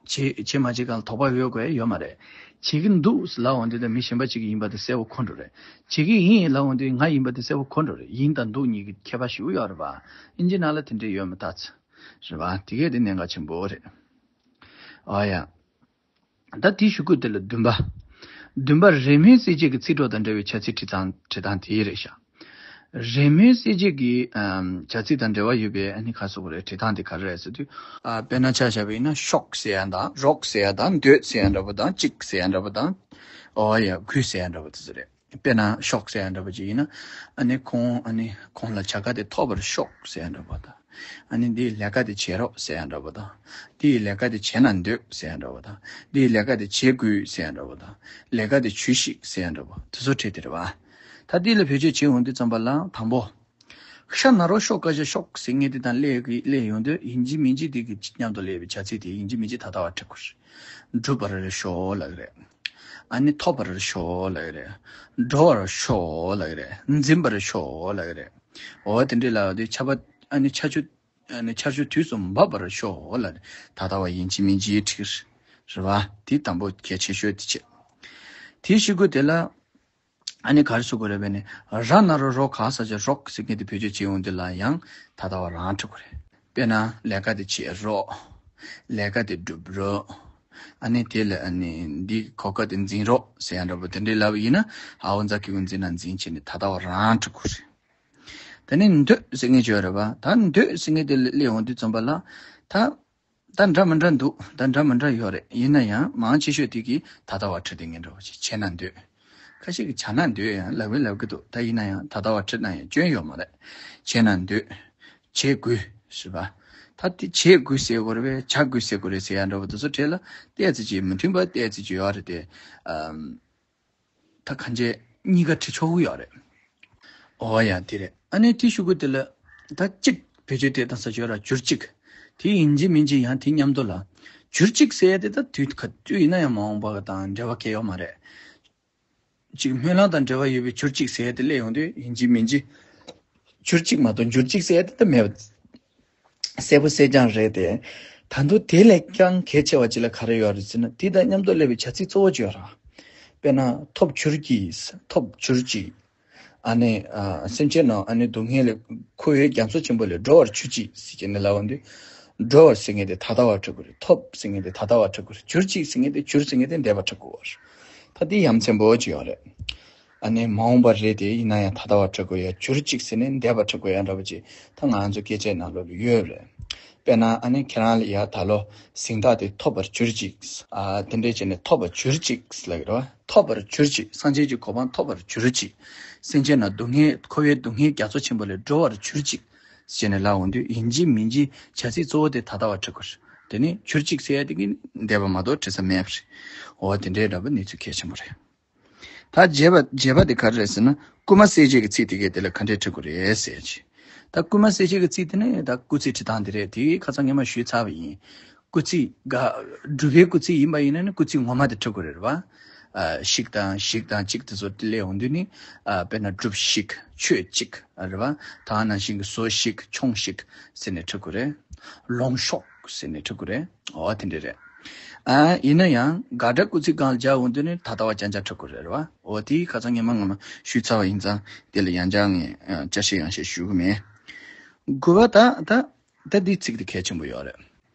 བྱེད་བྱེད་མ་བྱེད་གང་ལ་དོགས་པ་ཡོད་དགོས་ཡོད་མ་རེད། བྱེད་ཀྱི་འདུག་ལབ་འོང་དུས་ད་མི་གཞན་པ་ཅིག་གིས་ཡིན་པ་དེ་གསལ་པོ་གོ་འགྲོ་རེད། བྱེད་ཀྱི་ཡིན་ལབ་འོང་དུས་ང་ཡིན་པ་དེ་གསལ་པོ་གོ་འགྲོ་རེད། ཡིན་དང་འདུག་གཉིས་ཀྱི་ཁྱད་པར་ཞེ་པོ་ཡོད་རེད་པ། ཨིན་ཇི་ནང་ལ་དེ་འདྲས་ཡོད་མ་ཐག་ཆོད་རེད་པ། དེ་གས་དེ་གནད་འགག་ཆེན་པོ་རེད། ཨ་ཡ། ད་དེའི་གཞུག་གུ་དེ་ལ་བདུན་པ། བདུན་པ་རེས་མོས་གསལ་བྱེད་ཀྱི་ཚིག་གྲོགས་དང་འབྲེལ་བའི་བྱ་ཚིག་བྲི་སྟངས་བྲི་སྟངས་དེ་རེད་ཤག་རེས་མོས་གསལ་བྱེད་ཀྱི། ཨམ། བྱ་ཚིག་དང་འབྲེལ་བ་ཡོད་པའི་ཨ་ནི་ག་རེ་ཟེར་དགོས་རེད། བྲི་སྟངས་དེ་ག་རེ་རེད་ཟེར་དུས། ཨ། དཔེར་ན་ཆ་བཞག་པ་ཡིན་ན་ཤོག་ཟེར་ཡ་དང་རོགས་ཟེར་ཡ་འདྲ་པོ་དང་གཅིག་ཟེར་ཡ་འདྲ་པོ་དང་། ཨོ་ཡ་གུས་ཟེར་ཡ་འདྲ་པོ་དེ་ཚོ་རེད། དཔེར་ན་ཤོག་ཟེར་ཡ་འདྲ་པོ་ཅིག་ཡིན་ན། ཨ་ནི་ཁོང་ཨ་ནི་ཁོང་ལ་བྱ་དགའ་དེ་ཐོབ་པར་ཤོག་ཟེར་ཡ་འདྲ་པོ་དང་། ཨ་ནི་འདིའི་ལས་ཀ་དེ་བྱེད་རོགས་ཟེར་ཡ་འདྲ་པོ་དང་། འདིའི་ལས་ཀ་དེ་བྱེད་ན་འདོད་ཟེར་ཡ་འདྲ་པོ་དང་། འདིའི་ལས་ཀ་དེ་བྱེད་དགོས་ཟེར་ཡ་འདྲ་པོ་དང་། ལས་ཀ་དེ་བྱོས་ཤིག་ཟེར་ཡ་འདྲ་པོ་དེ་ཚོ་བྲིས་དེ་རེད་པ། ད་འདི་ལ་བེད་སྤྱོད་བྱེད་འོང་དུས་ཙམ་པ་ལ་དང་པོ། ཤ་ན་རོ་ཤོ་ཀ་ཤ་ཤོག་ཟེར་མཁན་དེ་དང་སླེབས་ཀྱི་སླེབས་ཡོང་དུས་ཡིན་གཅིག་མིན་གཅིག་དེ་གི་མཉམ་དུ་སླེབས་པའི་བྱ་ཚིག་དེ་ཡིན་གཅིག་མིན་གཅིག་ད་ལྟ་བ་བྲི་དགོས་རེད། བསྒྲུབ་པར་ཤོག་ལབ་ཀྱི་རེད། ཨ་ནི་ཐོབ་པར་ཤོག་ལབ་ཀྱི་རེད། འགྲོ་བར་ཤོག་ལབ་ཀྱི་རེད། འཛིན་པར་ཤོག་ལབ་ཀྱི་རེད། འོ་དེ་འདྲས་ལབ་དུས་ཆར་པ་ཨ་ནི་ཆར་ཆུ། ཨ་ནི་ཆར་ཆུ་དུས་སུ་འབབ་པར་ཤོག་ལབ་ཀྱི་རེད། ད་ལྟ་བ་ཡིན་གཅིག་མིན་གཅིག་བྲི་གི་རེད་པ། དེ་དང་པོ་གལ་ཆེ་ཤོས་དེ་བྱས། དེའི་གཞུག་གུ་དེ་ལ། ཨ་ནི་ག་རེ་ཟེར་དགོས་རེད་པས་ནི། ར་ན་རོ་རོ་ག་ས་ཆ་རོག་ཟེར་མཁན་དེ་བེད་སྤྱོད་བྱེད་འོང་དུས་ལ་ཡང་ད་ལྟ་བ་རང་བྲི་དགོས་རེད། དཔེར་ན་ལས་ཀ་དེ་བྱེད་རོགས། ལས་ཀ་དེ་སྒྲུབ་རོགས། ཨ་ནི་དེ་ལ་ཨ་ནི་འདི་གོ་སྐབས་དེ་འཛིན་རོགས་ཟེར་ཡ་འདྲ་པོ་དེ་འདྲའི་ལབ་པ་ཡིན་ན། ཨའོ་འཛ་གི་གུ་འཛིན་ན་འཛིན་བྱས་ནས་ད་ལྟ་བ་རང་བྲི་དགོས་རེད། དེ་ནས་འདོད་ཟེར་མཁན་ཅིག་ཡོད་རེད་པ། ད་འདོད་ཟེར་མཁན་དེ་ལ་སླེབས་འོང་དུས་ཙམ་པ་ལ། ད། ད་འདྲ་མི་འདྲ་འདུག་ད་འདྲ་མི་འདྲ་ཡོད་རེད། ཡིན་ན་ཡང་མང་ཆེ་ཤོས་དེ་གིས་ད་ལྟ་བ་བྲི་བསྡད་མཁན་འདྲ་བོ་ཅིག་བྱས་ན་འདོད། ཁ་ཤས་ཀྱིས་བྱ་ན་འདོད་ཡང་ལབ་གི་ལབ་གི་འདུག་ད་ཡིན་ན་ཡང་ད་ལྟ་བ་བྲིས་ན་ཡང་སྐྱོན་ཡོད་མ་རེད། བྱས་ན་འདོད། བྱེད་དགོས་ཟེར་བ། ད་དེ་བྱེད་དགོས་ཟེར་དགོས་རེད་པས། བྱ་དགོས་ཟེར་དགོས་རེད་ཟེར་ཡ་འདྲ་བོ་དེ་ཚོ་གྲས་ལ་ཏོག་ཙམ་ཅིག་མི་མཐུན་པ་ཏོག་ཙམ་ཅིག་ཡོད་རེད་དེ། ཨམ། ད་གང་བྱས་གཉིས་ཀ་བྲི་ཆོག་གི་ཡོད་རེད། ཨོ་ཡ་དེ་རེད། ཨ་ནི་དེའི་གཞུག་གུ་དེ་ལ། ད་གཅིག་བེད་སྤྱོད་དེ་དང་ས་ཆོས་ར་གྱུར་ཅིག་དེ་ཡིན་གཅིག་མིན་གཅིག་ཡང་དེ་མཉམ་དུ་ལ། གྱུར་ཅིག་ཟེར་ཡ་དེ་ད་དུས་ག་དུས་ཡིན་ན་ཡང་མ་འོངས་པ་དང་འབྲེལ་བ་གང་ཡང་ཡོད་མ་རེད། ཅིག་སྨོན་ལམ་དང་འབྲེལ་བ་ཡོད་པའི་གྱུར་ཅིག་ཟེར་ཡ་དེ་སླེབས་ཡོང་དུས་ཡིན་གཅིག་མིན་གཅིག་གྱུར་ཅིག་མ་གཏོགས་འགྱུར་ཅིག་ཟེར་ཡ་དེ་ད་མེད་པ། གསལ་པོ་གསལ་རྐྱང་རེད་དེ། ད་དུང་དེ་ལས་ཀྱང་གལ་ཆེ་བ་ཅིག་ལ་ག་རེ་ཡོད་རེད་ཟེར་ན། དེ་དང་མཉམ་དུ་སླེབས་པའི་བྱ་ཚིག་གཙོ་བོ་ཅིག་ཡོད་རེད། དཔེར་ན་ཐོབ་གྱུར་གྱིས། ཐོབ་གྱུར་ཅིག་ཨ་ནི། ཨ། སེམས་ཅན་རྣམས་ཨ་ནི་སྡུག་བསྔལ་ལས་འཁོར་བའི་རྒྱ་མཚོ་ཆེན་པོ་ལས་སྒྲོལ་བར་གྱུར་ཅིག་ཟེར་གྱི་ནི་ལབ་པ་འདི། སྒྲོལ་བར་ཟེར་མཁན་དེ་ད་ལྟ་བ་འབྲི་དགོས་རེད། ཐོབ་ཟེར་མཁན་དེ་ད་ལྟ་བ་འབྲི་དགོས་རེད། གྱུར་ཅིག་ཟེར་མཁན་དེ་གྱུར་ཟེར་མཁན་དེ་འདས་པ་འབྲི་དགོས་པ་རེད། ད་འདི་ཡ་མཚན་པོ་ཅིག་ཡོད་རེད། ཨ་ནི་མ་འོངས་པ་རེད་དེ། ཡིན་ན་ཡང་ད་ལྟ་བ་འབྲི་དགོས་ཡ། གྱུར་ཅིག་ཟེར་ནས་འདས་པ་འབྲི་དགོས་ཡ་འདྲ་པོ་ཅིག་ད་ང་ཚོ་སྐད་ཆའི་ནང་ལོགས་ལ་ཡོད་རེད། དཔེར་ན་ཨ་ནི་ཁྱེད་རང་ལ་ཡ་ད་ལོ་གཟེངས་རྟགས་དེ་ཐོབ་པར་གྱུར་ཅིག་ཨ། དེ་འདྲས་བྱས་ནས་ཐོབ་པར་གྱུར་ཅིག་ལབ་ཀྱི་རེད་བ། ཐོབ་པར་གྱུར་ཅིག་སངས་རྒྱས་ཀྱི་གོ་འཕང་ཐོབ་པར་གྱུར་ཅིག་སེམས་ཅན་རྣམས་སྡུག་བསྔལ། འཁོར་བའི་སྡུག་བསྔལ་རྒྱ་མཚོ་ཆེན་པོ་ལས་སྒྲོལ་བར་གྱུར་ཅིག་ཟེར་ནས་ལབ་འོང་དུས་ཡིན་གཅིག་མིན་གཅིག་བྱ་ཚིག་གཙོ་བོ་དེ་ད་ལྟ་བ་འབྲི་དགོས་རེད། དེ་ནས་གྱུར་ཅིག་ཟེར་ཡ་དེ་གི་འདས་པ་མ་གཏོགས་འབྲི་ས་མེད་པ་རེད། འོ་དེ་འདྲའི་འདྲ་པོ་གནས་ཚུལ་གལ་ཆེན་པོ་རེད། ད་བརྒྱད་པ་བརྒྱད་པ་དེ་ག་རེ་རེད་ཟེར་ན། སྐུལ་མ་གསལ་བྱེད་ཀྱི་ཚིག་དེ་གས་དེ་ལ་ག་འདྲས་འབྲི་དགོས་རེད་ཟེར་གྱི། ད་སྐུལ་མ་གསལ་བྱེད་ཀྱི་ཚིག་དེ་ནི་ད་སྐུལ་ཚིག་བྲི་སྟངས་དེ་རེད། དེ་ཁ་སང་ངས་མར་ཞུས་ཚར་བ་ཡིན། སྐུལ་ཚིག་ག་སྒྲུབ་པའི་སྐུལ་ཚིག་ཡིན་པ་ཡིན་ན་ནི་སྐུལ་ཚིག་ངོ་མ་དེ་འབྲི་དགོས་རེད་བ། ཨ་ཤིག་དང་ཞིག་དང་ཅིག་དེ་ཚོ་དེ་ལས་འོང་དུས་ནི། ཨ་དཔེར་ན་སྒྲུབ་ཤིག་ཆོས་ཅིག་རེད་བ། ད་ག་ནང་བཞིན་གྱི་བཟོ་ཤིག་ཆོངས་ཤིག་ཟེར་ནས་འབྲི་དགོས་རེད། ལོང་ཤོག་ཟེར་ནས་འབྲི་དགོས་རེད། འོ་དེ་འདྲ་རེད། ཨ་ཡིན་ན་ཡང་དགག་སྒྲ་སྐུལ་ཚིག་སྒང་ལ་སྦྱར་འོང་དུས་ནི་ད་ལྟ་བ་རྐྱང་རྐྱང་འབྲི་དགོས་རེད་རེད་བ། འོ་དེ་ཁ་སང་ངས་མ་སྔོན་མ་ཞུས་ཚར་བ་ཡིན་ཙང་དེ་ལ་ཡང་བསྐྱར་ངས་ཨ་བསྐྱར་བཤད་ཡང་བཤད་ཞུ་གི་མེད། དགུ་པ་ད་ད་ད་འདི་ཚིག་དེ་གལ་ཆེན་པོ་ཡོད་རེད།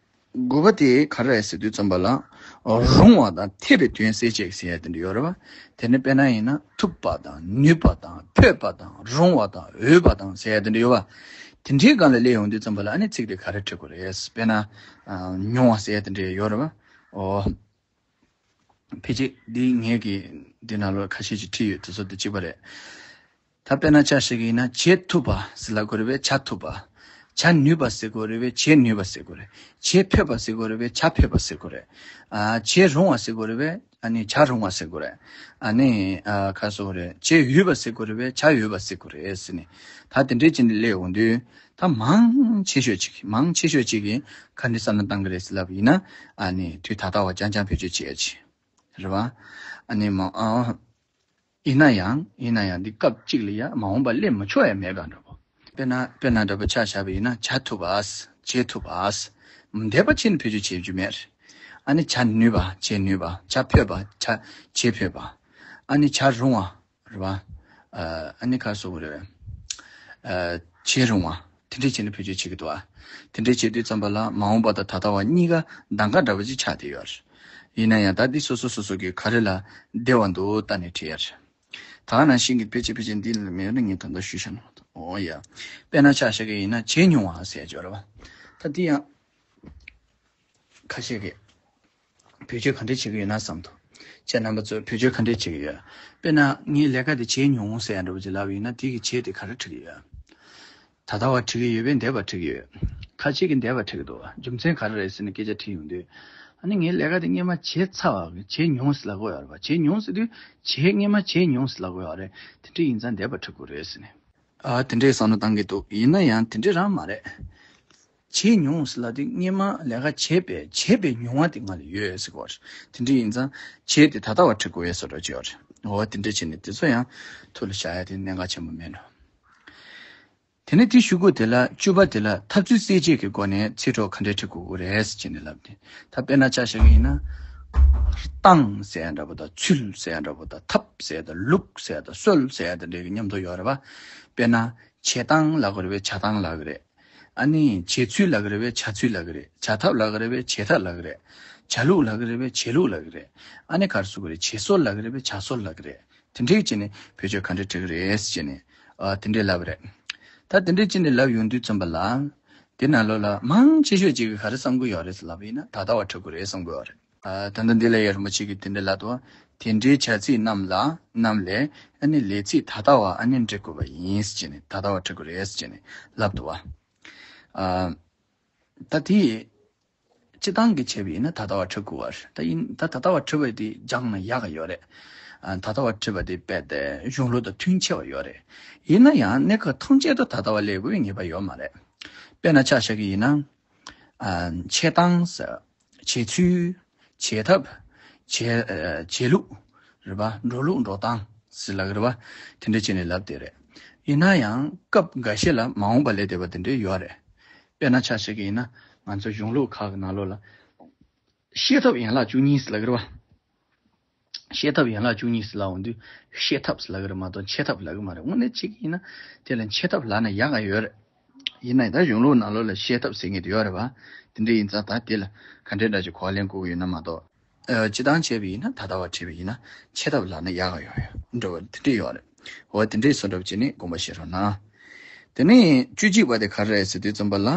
དགུ་པ་དེ་ག་རེ་རེད་ཟེར་དུས་ཙམ་པ་ལ། རུང་བ་དང་འཐད་པའི་དོན་གསལ་བྱེད་ཟེར་ཡ་དེ་འདྲ་ཡོད་རེད་བ། དེ་ནི་དཔེར་ན་ཡིན་ན་ཐུབ་པ་དང་ནུས་པ་དང་འཕོས་པ་དང་རུང་བ་དང་འོས་པ་དང་ཟེར་ཡ་དེ་འདྲ་ཡོད་བ། དེ་འདྲའི་སྒང་ལ་སླེབས་ཡོང་དུས་ཙམ་པ་ལ་ཨ་ནི་ཚིག་དེ་ག་རེ་འབྲི་དགོས་རེད། དཔེར་ན། ཨ་མྱོང་བ་ཟེར་ཡ་དེ་འདྲ་ཡོད་རེད་བ། འོ། ཕལ་ཆེར་འདི་ངས་ཀྱི་འདི་ནང་ལོགས་ཁ་ཤས་ཅིག་བྲིས་ཡོད། དེ་ཚོ་དེ་གཅིག་པ་རེད། ད་དཔེར་ན་ཆ་བཞག་གི་ཡིན་ན་བྱེད་ཐུབ་པ་ཟེར་ལབ་དགོས་རེད་པས། བྱ་ཐུབ་པ། བྱ་ནུས་པ་ཟེར་དགོས་རེད་པས། བྱེད་ནུས་པ་ཟེར་དགོས་རེད། བྱེད་ཕོད་པ་ཟེར་དགོས་རེད་པས། བྱ་ཕོད་པ་ཟེར་དགོས་རེད། ཨ་བྱེད་རུང་བ་ཟེར་དགོས་རེད་པས། ཨ་ནི་བྱ་རུང་བ་ཟེར་དགོས་རེད། ཨ་ནི་ཨ་ག་རེ་ཟེར་དགོས་རེད། བྱེད་འོས་པ་ཟེར་དགོས་རེད་པས། བྱ་འོས་པ་ཟེར་དགོས་རེད་ཟེར་ནས། ད་དེ་འདྲས་ཅིག་ནས་སླེབས་འོང་དུས། ད་མང་ཆེ་ཤོས་ཅིག་མང་ཆེ་ཤོས་ཅིག་གིས་ག་འདྲས་བསམ་བློ་བཏང་གི་རེད་ཟེར་ལབ་ཡིན་ན། ཨ་ནི་དུས་ད་ལྟ་བ་རྐྱང་རྐྱང་བེད་སྤྱོད་བྱེད་ཡ་ཅིག་རེད་བ། ཨ་ནི་མ་ཨ། ཡིན་ན་ཡང་ཡིན་ན་ཡང་འདི་སྐབས་གཅིག་ལ་ཡ་མ་འོངས་པ་སླེབས་མི་ཆོག་ཡ་མེད་པ་འདྲ་པོ། དཔེར་ན་དཔེར་ན་འདྲ་པོ་ཆ་བཞག་པ་ཡིན་ན་བྱ་ཐུབ་པ། བྱེད་ཐུབ་པ། འདས་པ་ཕྱིན་བེད་སྤྱོད་བྱེད་རྒྱུ་མེད། ཨ་ནི་བྱ་ནུས་པ། བྱེད་ནུས་པ། བྱ་ཕོད་པ། བྱ་བྱེད་ཕོད་པ། ཨ་ནི་བྱ་རུང་བ། རེད་བ། ཨ་ནི་ག་རེ་ཟེར་དགོས་རེད། ཨ་བྱེད་རུང་བ། དེ་འདྲས་བྱས་ནས་བེད་སྤྱོད་བྱེད་ཀྱི་འདུག་ཨ། དེ་འདྲས་བྱེད་དུས་ཙམ་པ་ལ་མ་འོངས་པ་དང་ད་ལྟ་བ་གཉིས་ཀ་གདམ་ག་འདྲ་པོ་ཅིག་ཆགས་བསྡད་ཡོད་རེད། ཡིན་ན་ཡང་ད་འདི་སོ་སོ་སོ་སོ་གི་ག་རེ་ལ་བདེ་བ་འདུག་ལྟ་ནས་བྲིས་ཡ་རེད། ད་ག་ནང་བཞིན་གྱི་ཕལ་ཆེར་ཕལ་ཆེར་འདི་ལ་མེད་ན་ངས་ད་ལྟ་ཞུས་ཤག་ན། འོ་ཡ། དཔེར་ན་ཆ་བཞག་གི་ཡིན་ན་བྱེད་མྱོང་བ་ཟེར་ཡ་ཅིག་ཡོད་རེད་བ། ད་འདི་ཡང་། ཁ་ཤས་ཀྱིས་བེད་སྤྱོད་ག་འདྲས་བྱེད་ཀྱི་ཡོད་ན་བསམ་འདུག་ཁྱེད་རྣམ་པ་ཚོས་བེད་སྤྱོད་ག་འདྲས་བྱེད་ཀྱི་ཡོད། དཔེར་ན་ངས་ལས་ཀ་དེ་བྱས་མྱོང་ཟེར་ཡ་འདྲ་པོ་ཅིག་ལབ་ཡིན་ན་དེ་གི་བྱས་དེ་ག་རེ་འབྲི་གི་ཡོད། ད་ལྟ་བ་འབྲི་གི་ཡོད་པས་འདས་པ་འབྲི་གི་ཡོད། ཁ་ཅིག་གིས་འདས་པ་འབྲི་གི་འདུག་རྒྱུ་མཚན་ག་རེ་རེད་ཟེར་ནས་སྐད་ཆ་དྲིས་ཡོང་དུས། ཨ་ནི་ངས་ལས་ཀ་དེ་སྔོན་མ་བྱས་ཚར་བ་བྱས་མྱོང་ཟེར་ལབ་དགོས་ཡོད་རེད་པ། བྱས་མྱོང་ཟེར་དུས་བྱས་སྔོན་མ་བྱས་མྱོང་ཟེར་ལབ་དགོས་ཡོད་རེད། དེ་འདྲ་ཡིན་ཙང་འདས་པ་འབྲི་དགོས་རེད་ཟེར་ནས། ཨ་དེ་འདྲའི་བསམ་བློ་བཏང་གི་འདུག་ཡིན་ན་ཡང་དེ་འདྲ་རང་མ་རེད། བྱས་མྱོང་ཟེར་ལབ་དུས་སྔོན་མ་ལས་ཀ་བྱས་པའི་བྱས་པའི་མྱོང་བ་དེ་ང་ལ་ཡོད་ཟེར་གོ། དེ་འདྲ་ཡིན་ཙང་བྱས་དེ་ད་ལྟ་བ་འབྲི་དགོས་ཡས་བཟོ་འདྲ་ཅིག་ཡོད་རེད། འོ་དེ་འདྲ་བྱས་ནས་དེ་ཚོ་ཡང་ཐུགས་ལ་བཞག་ཡ་དེ་གནད་འགག་ཆེན་པོ་མེད་འགྲོ། དེ་ནས་དེ་གཞུག་གུ་དེ་ལ་བཅུ་པ་དེ་ལ་ཐབས་ཚུལ་གསལ་བྱེད་ཀྱི་སྒོ་ནས་ཚིག་གྲོགས་ག་འདྲས་འབྲི་དགོས་ཀྱི་རེད་ཟེར་ནས་ལབ་དེ། ད་དཔེར་ན་ཆ་བཞག་གི་ཡིན་ན། སྟངས་ཟེར་ཡ་འདྲ་པོ་དང་ཚུལ་ཟེར་ཡ་འདྲ་པོ་དང་ཐབས་ཟེར་ཡ་དང་ལུགས་ཟེར་ཡ་དང་སྲོལ་ཟེར་ཡ་དང་འདྲ་གི་མཉམ་དུ་ཡོད་རེད་པ། དཔེར་ན་བྱེད་སྟངས་ལབ་དགོས་རེད་པས་བྱ་སྟངས་ལབ་གི་རེད། ཨ་ནི་བྱེད་ཚུལ་ལབ་གི་རེད་པས་བྱ་ཚུལ་ལབ་གི་རེད། བྱ་ཐབས་ལབ་གི་རེད་པས་བྱེད་ཐབས་ལབ་གི་རེད། བྱ་ལུགས་ལབ་གི་རེད་པས་བྱེད་ལུགས་ལབ་གི་རེད། ཨ་ནི་ག་རེ་ཟེར་དགོས་རེད། བྱེད་སྲོལ་ལབ་གི་རེད་པས་བྱ་སྲོལ་ལབ་གི་རེད། དེ་འདྲས་བྱས་ནས་བེད་སྤྱོད་ག་འདྲས་བྱེད་ཀྱི་རེད་ཟེར་ནས། ཨ་དེ་འདྲས་ལབ་པ་རེད། ད་དེ་འདྲས་བྱས་ནས་ལབ་ཡོང་དུས་ཙམ་པ་ལ། དེ་ནང་ལོགས་ལ་མང་ཆེ་ཤོས་ཅིག་གིས་ག་རེ་བསམ་གྱི་ཡོད་རེད་ཟེར་ལབ་པ་ཡིན་ན་ད་ལྟ་བ་འབྲི་དགོས་རེད་བསམ་གྱི་ཡོད་རེད། ཨ་ད་ལྟ་འདི་ལ་ཡ་རིན་པོ་ཆེ་གིས་དེ་འདྲས་ལབ་འདུག་དེ་འདྲའི་བྱ་ཚིག་རྣམས་ལ་རྣམས་ལས་ཨ་ནི་ལས་ཚིག་ད་ལྟ་བ་ཨ་ནི་འབྲི་དགོས་པ་ཡིན་ཟེར་ནས་ད་ལྟ་བ་འབྲི་དགོས་རེད་ཟེར་ནས་ལབ་འདུག་བ། ཨ་ད་དེ། སྤྱིར་བཏང་གི་བྱས་པ་ཡིན་ན་ད་ལྟ་བ་འབྲི་དགོས་པ་རེད། ད་ཡིན་ད་ད་ལྟ་བ་འབྲི་བ་དེ་སྦྱངས་ན་ཡག་ག་ཡོད་རེད། ཨ་ད་ལྟ་བ་འབྲི་བ་དེ་རྦད་དེ་གཞུང་ལུགས་དང་མཐུན་ཆེ་བ་ཡོད་རེད། ཡིན་ན་ཡང་གནས་སྐབས་ཐམས་ཅད་དུ་ད་ལྟ་བ་སླེབས་དགོས་པའི་ངེས་པ་ཡོད་མ་རེད། དཔེར་ན་ཆ་བཞག་གི་ཡིན་ན། ཨ་བྱེད་སྟངས་ཟེར། བྱེད་ཚུལ། བྱེད་ཐབས། བྱེད་ཨ་བྱེད་ལུགས། རེད་པ། འགྲོ་ལུགས་འགྲོ་སྟངས་ཟེར་ལབ་ཀྱི་རེད་པ། དེ་འདྲ་བྱས་ནས་ལབ་བསྡད་རེད། ཡིན་ན་ཡང་སྐབས་འགའ་ཤས་ལ་མ་འོངས་པ་ལས་འདས་པ་དེ་འདྲ་ཡོད་རེད། དཔེར་ན་ཆ་བཞག་གི་ཡིན་ན་ང་ཚོ་གཞུང་ལུགས་ཁག་གི་ནང་ལོགས་ལ། བཤད་ཐབས་ཡན་ལག་བཅུ་གཉིས་ཟེར་ལབ་ཀྱི་རེད་པ། བཤད་ཐབས་ཡན་ལག་བཅུ་གཉིས་ཟེར་ལབ་འོང་དུས་བཤད་ཐབས་ཟེར་ལབ་ཀྱི་རེད་མ་གཏོགས་འཆད་ཐབས་ལབ་ཀྱི་མ་རེད། དངོས་གནས་བྱེད་ཀྱི་ཡིན་ན་དེ་ལ་འཆད་ཐབས་ལབ་ན་ཡག་ག་ཡོད་རེད། ཡིན་ན་ད་གཞུང་ལུགས་ནང་ལོགས་ལ་བཤད་ཐབས་ཟེར་མཁན་དེ་ཡོད་རེད་པ། དེ་འདྲ་ཡིན་ཙང་ད་དེ་ལ་ག་འདྲའི་འདྲ་ཅིག་གོ་བ་ལེན་དགོས་ཀྱི་ཡོད་ན་མ་གཏོགས། ཨ་སྤྱིར་བཏང་བྱས་པ་ཡིན་ན་ད་ལྟ་བ་བྲིས་པ་ཡིན་ན་འཆད་ཐབས་ལབ་ན་ཡག་ག་ཡོད་ཡོད་འདྲ་བ་དེ་འདྲ་ཡོད་རེད། འོ་དེ་འདྲའི་བཟོ་འདྲ་བྱས་ནས་དགོངས་པ་བཞེས་རོགས་གནང་། དེ་ནས་བཅུ་གཅིག་པ་དེ་ག་རེ་རེད་ཟེར་དུས་ཙམ་པ་ལ།